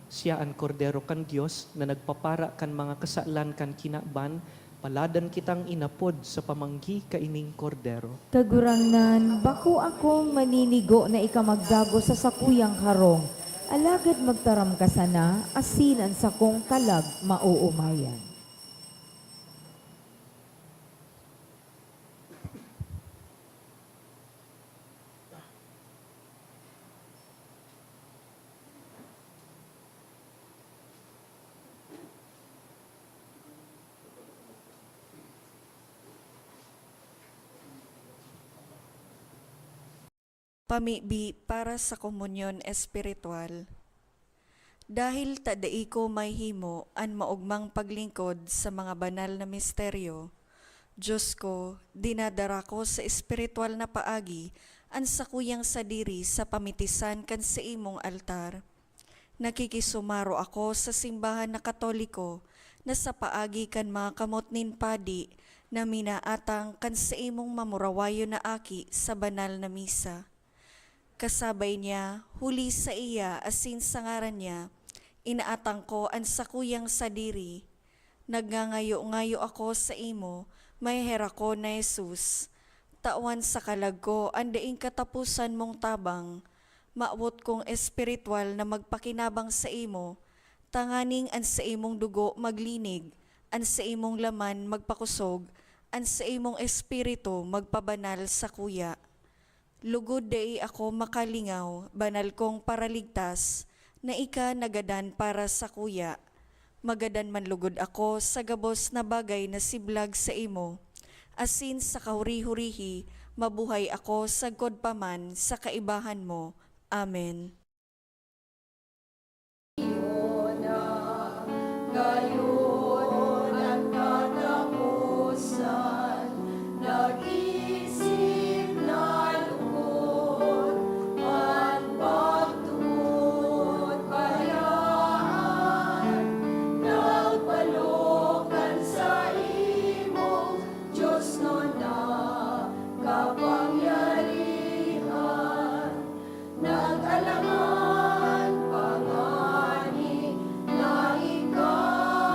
Siya an Kordero kan Dios na nagpapara kan mga kasalan kan kinaban. Paladan kitang inapod sa pamanggi kaining Kordero. Kagurangnan, bako akong maninigo na ika magdagos sa sakuyang harong, alagad magtaram ka sana, asin an sakong kalag maoomayan. Pamibi para sa komunyon espiritual. Dahil ta dai ko mahimo an maogmang paglingkod sa mga banal na misteryo, Dios ko, dinadara ko sa espiritual na paagi an sakuyang sadiri sa pamitisan kan saimong altar. Nakikisumaro ako sa simbahan na Katoliko na sa paagi kan mga kamot nin padi na minaatang kan saimong mamurawayon na aki sa banal na misa. Kasabay niya, huli saiya asin sa ngaran niya, inaatang ko an sakuyang sadiri. Nagngangayo-ngayo ako saimo, maheherak ko na Jesus. Tawan sa kalag ko an daing kataposan mong tabang. Mawot kong espiritual na magpakinabang saimo, tanganing an saimong dugo maglinig, an saimong laman magpakosog, an saimong espiritu magpabanal sakuya. Lugod dai ako makalingaw, banal kong Paraligtas, na ika nagadan para sakuya. Magadan man lugod ako sa gabos na bagay na siblag saimo, asin sa kahuri-hurihi mabuhay ako sagkod pa man sa kaibahan mo. Amen. Gayon an kataposan, nag-isip na lugod, an pagtubod bayaan, nagpalok kan saimong Dios na kapangyarihan. Nag-alangan pa ngani na ikaw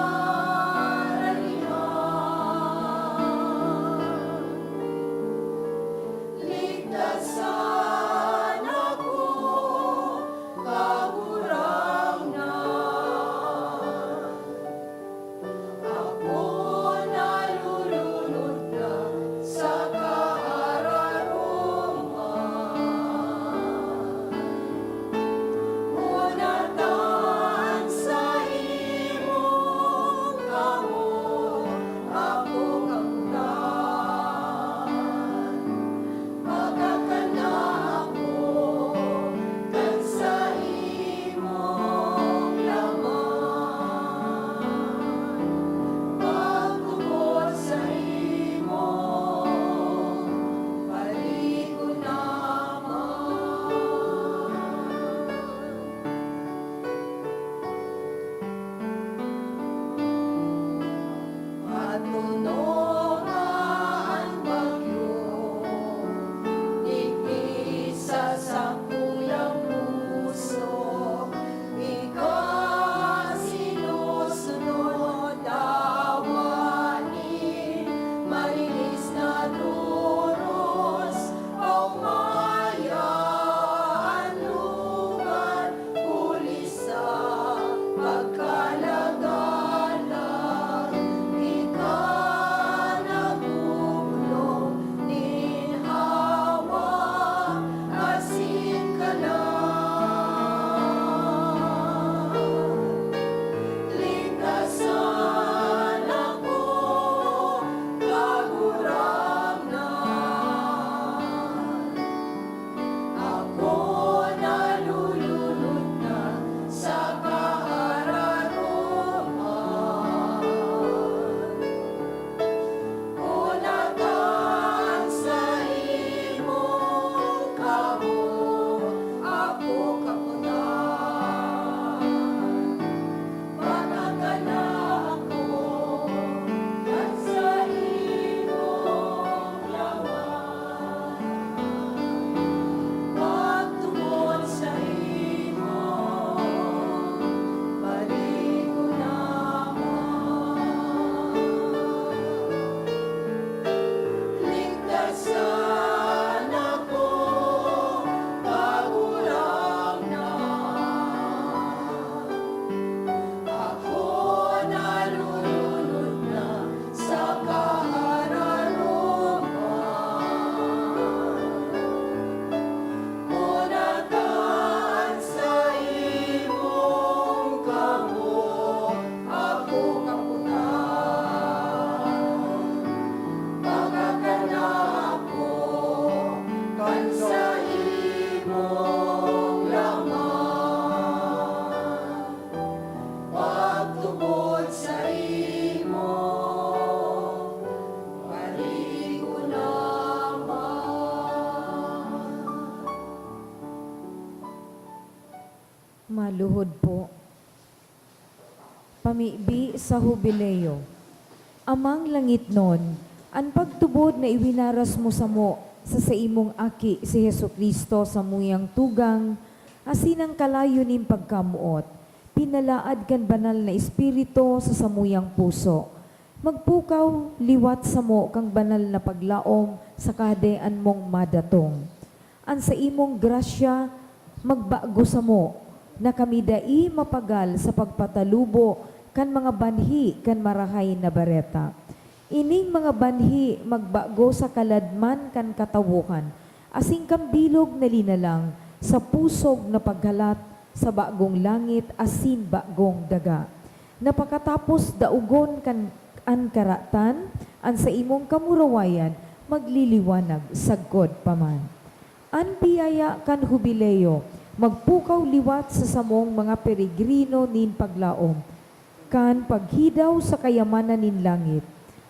Tuhod po. Pamibi sa Hubileo. Amang langitnon, an pagtubod na iwinaras mo samo sa saimong Aki, si Jesu-Cristo, samuyang tugang, asin an kalayo nin pagkamoot, pinalaad kan Banal na Espiritu sa samuyang puso. Magpukaw liwat samo kan banal na paglaom sa Kahadean mong madatong. An saimong grasya magbago samo, na kami dai mapagal sa pagpatalubo kan mga banhi kan Marahay na Bareta. Ining mga banhi magbago sa kaladman kan katawohan, asin kan bilog na linalang sa pusog na paghalat sa bagong langit asin bagong daga, na pakatapos daogon kan an karatan, an saimong kamurawayan magliliwanag sagkod pa man. An biyaya kan Hubileo magpukaw liwat sa samong mga peregrino nin paglaom kan paghidaw sa kayamanan nin langit.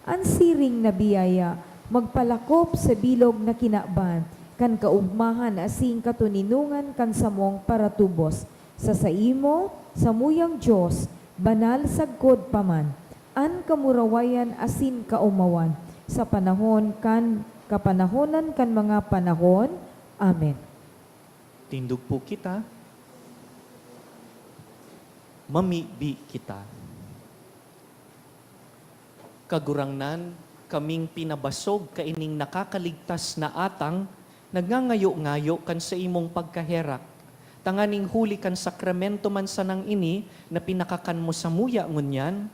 An siring na biyaya magpalakop sa bilog na kinaban kan kaogmahan asin katoninongan kan samong paratubos. Sa saimo, samuyang Dios, banal sagkod pa man, an kamurawayan asin kaomawan, sa panahon kan kapanahonan kan mga panahon. Amen. Tindog po kita. Mamibi kita. Kagurangnan, kaming pinabasog kaining nakakaligtas na atang, nagngangayo-ngayo kan saimong pagkaherak, tanganing huli kan sakramento man sanang ini na pinakakan mo samuya ngunyan,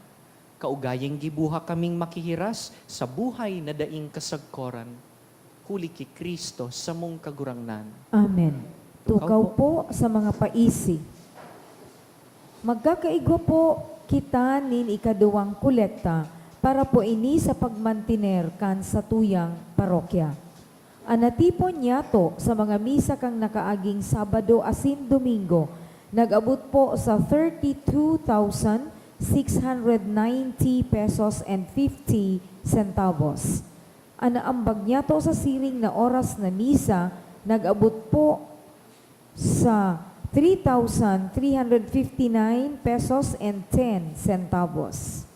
kaugayang gibuha kaming makihiras sa buhay na daing kasagkoran. Huli ki Cristo, samong Kagurangnan. Amen. Tukaw Tukaw po. po sa mga paisi. Magkakaigwa po kita nin ikaduwang kolekta para po ini sa pagmantiner kan satuyang parokya. An natipon niyato sa mga misa kan nakaaging Sabado asin Domingo nag-abot po sa thirty-two thousand six hundred ninety pesos and fifty centavos. An naambag niyato sa siring na oras na misa nag-abot po sa three thousand three hundred fifty-nine pesos and ten centavos.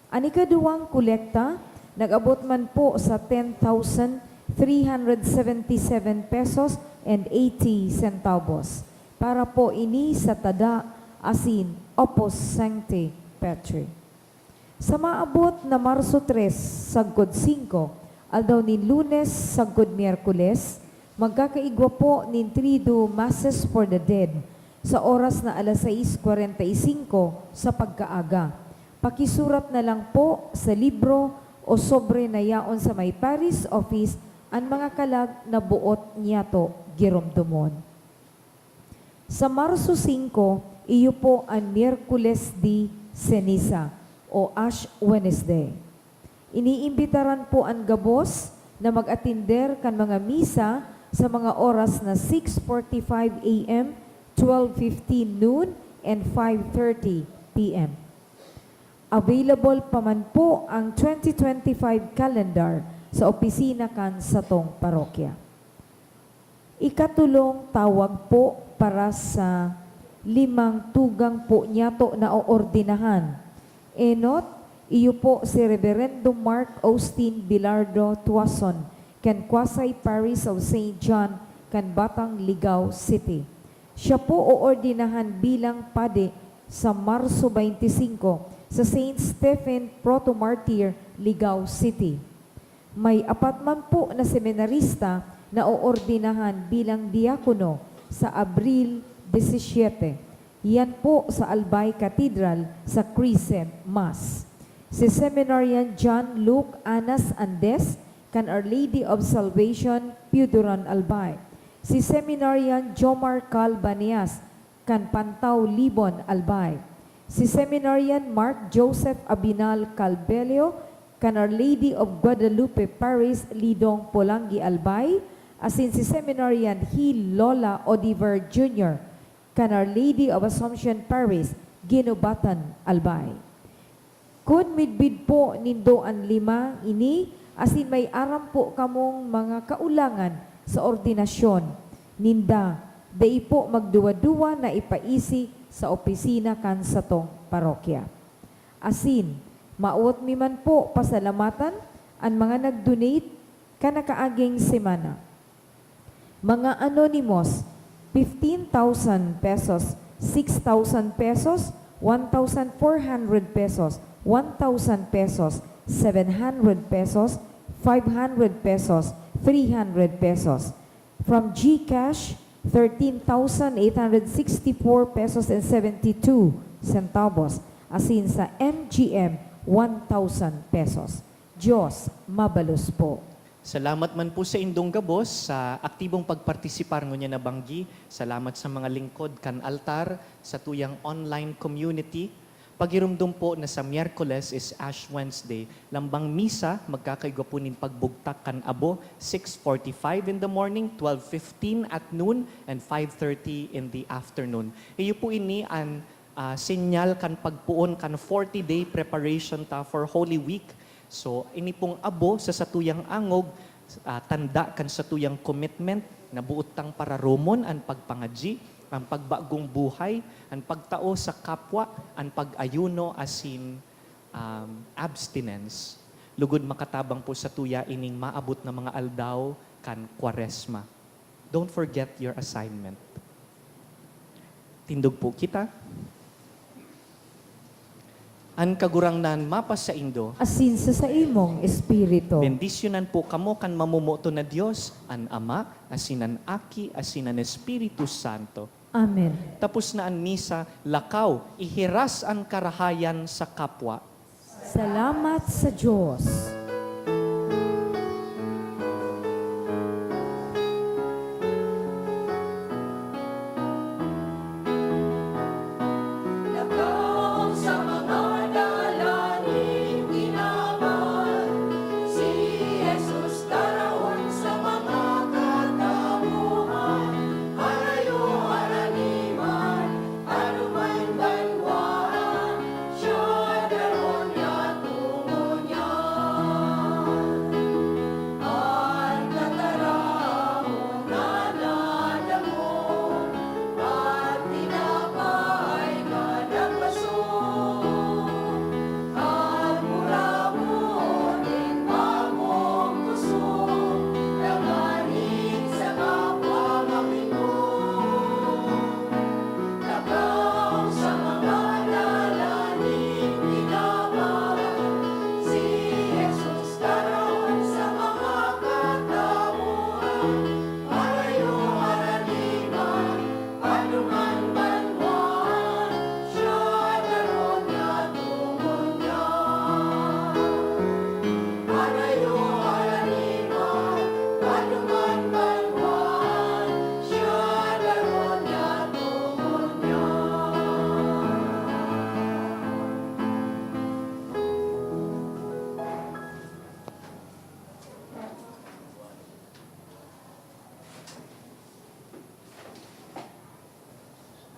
An ikaduwang kolekta nag-abot man po sa ten thousand three hundred seventy-seven pesos and eighty centavos. Para po ini sa tada asin Opus Sancti Petri. Sa maabot na Marso tres sagkod singko, aldaw nin Lunes sagkod Miyerkules, magkakaigwa po nin Triduum Masses for the Dead sa oras na alas sais kwarenta y singko sa pagkaaga. Pakisurat na lang po sa libro o sobre na yaon sa may parish office an mga kalag na boot niyato giromdomon. Sa Marso singko, iyo po an Miyerkules de Ceniza o Ash Wednesday. Iniimbitaran po an gabos na mag-atender kan mga misa sa mga oras na six forty-five A M, twelve fifteen noon, and five thirty P M. Available pa man po ang twenty twenty-five calendar sa opisina kan satong parokya. Ikatulong tawag po para sa limang tugang po niyato na oordinahan. Enot, iyo po si Reverendo Mark Austin Bilardo Tuason, kan Quasi Parish of Saint John, kan Batang, Ligao City. Siya po oordinahan bilang padi sa Marso twenty-five sa Saint Stephen Proto-Martyr, Ligao City. May apat man po na seminarista na oordinahan bilang diakono sa Abril disisiete. Yan po sa Albay Cathedral sa Crescent Mass. Si Seminarian John Luke Anas Andes, kan Our Lady of Salvation, Pioduran, Albay. Si Seminarian Jomar Cal Baneas, kan Pantao, Libon, Albay. Si Seminarian Mark Joseph Abinal Calbelio, kan Our Lady of Guadalupe Parish, Lidong, Polangui, Albay, asin si Seminarian Hil Lola Odiver Junior, kan Our Lady of Assumption Parish, Guinobatan, Albay. Kun midbid po nindo an lima ini, asin may aram po kamong mga kaulangan sa ordinasyon ninda, dai po magduwa-duwa na ipaisi sa opisina kan satong parokya. Asin, mawot mi man po pasalamatan an mga nag-donate kan nakaaging semana. Mga anonymous, fifteen thousand pesos, six thousand pesos, one thousand four hundred pesos, one thousand pesos, seven hundred pesos, five hundred pesos, three hundred pesos. From GCash, thirteen thousand eight hundred sixty-four pesos and seventy-two centavos, asin sa MGM, one thousand pesos. Diyos mabalos po. Salamat man po sa indong gabos sa aktibong pagpartisipar ngunyan na banggi. Salamat sa mga lingkod kan altar, sa tuyang online community. Pagirumdom po na sa Miyerkules is Ash Wednesday. Lambang misa, magkakaigwa po nin pagbugtak kan abo, six forty-five in the morning, twelve fifteen at noon, and five thirty in the afternoon. Iyo po ini an ah, senyal kan pagpoon kan forty-day preparation ta for Holy Week. So, ini pong abo sa satuyang angog, ah, tanda kan satuyang commitment na boot tang pararomon an pagpangadyi, an pagbagong buhay, an pagtao sa kapwa, an pag-ayuno asin, um, abstinence. Lugod makatabang po satuya ining maabot na mga aldaw kan Kwaresma. Don't forget your assignment. Tindog po kita. An Kagurangnan mapasaindo. Asin sa saimong espiritu. Bendisyonan po kamo kan mamomoton na Dios, an Ama, asin an Aki, asin an Espiritu Santo. Amen. Tapos na an misa, lakaw, ihiras an karahayan sa kapwa. Salamat sa Diyos.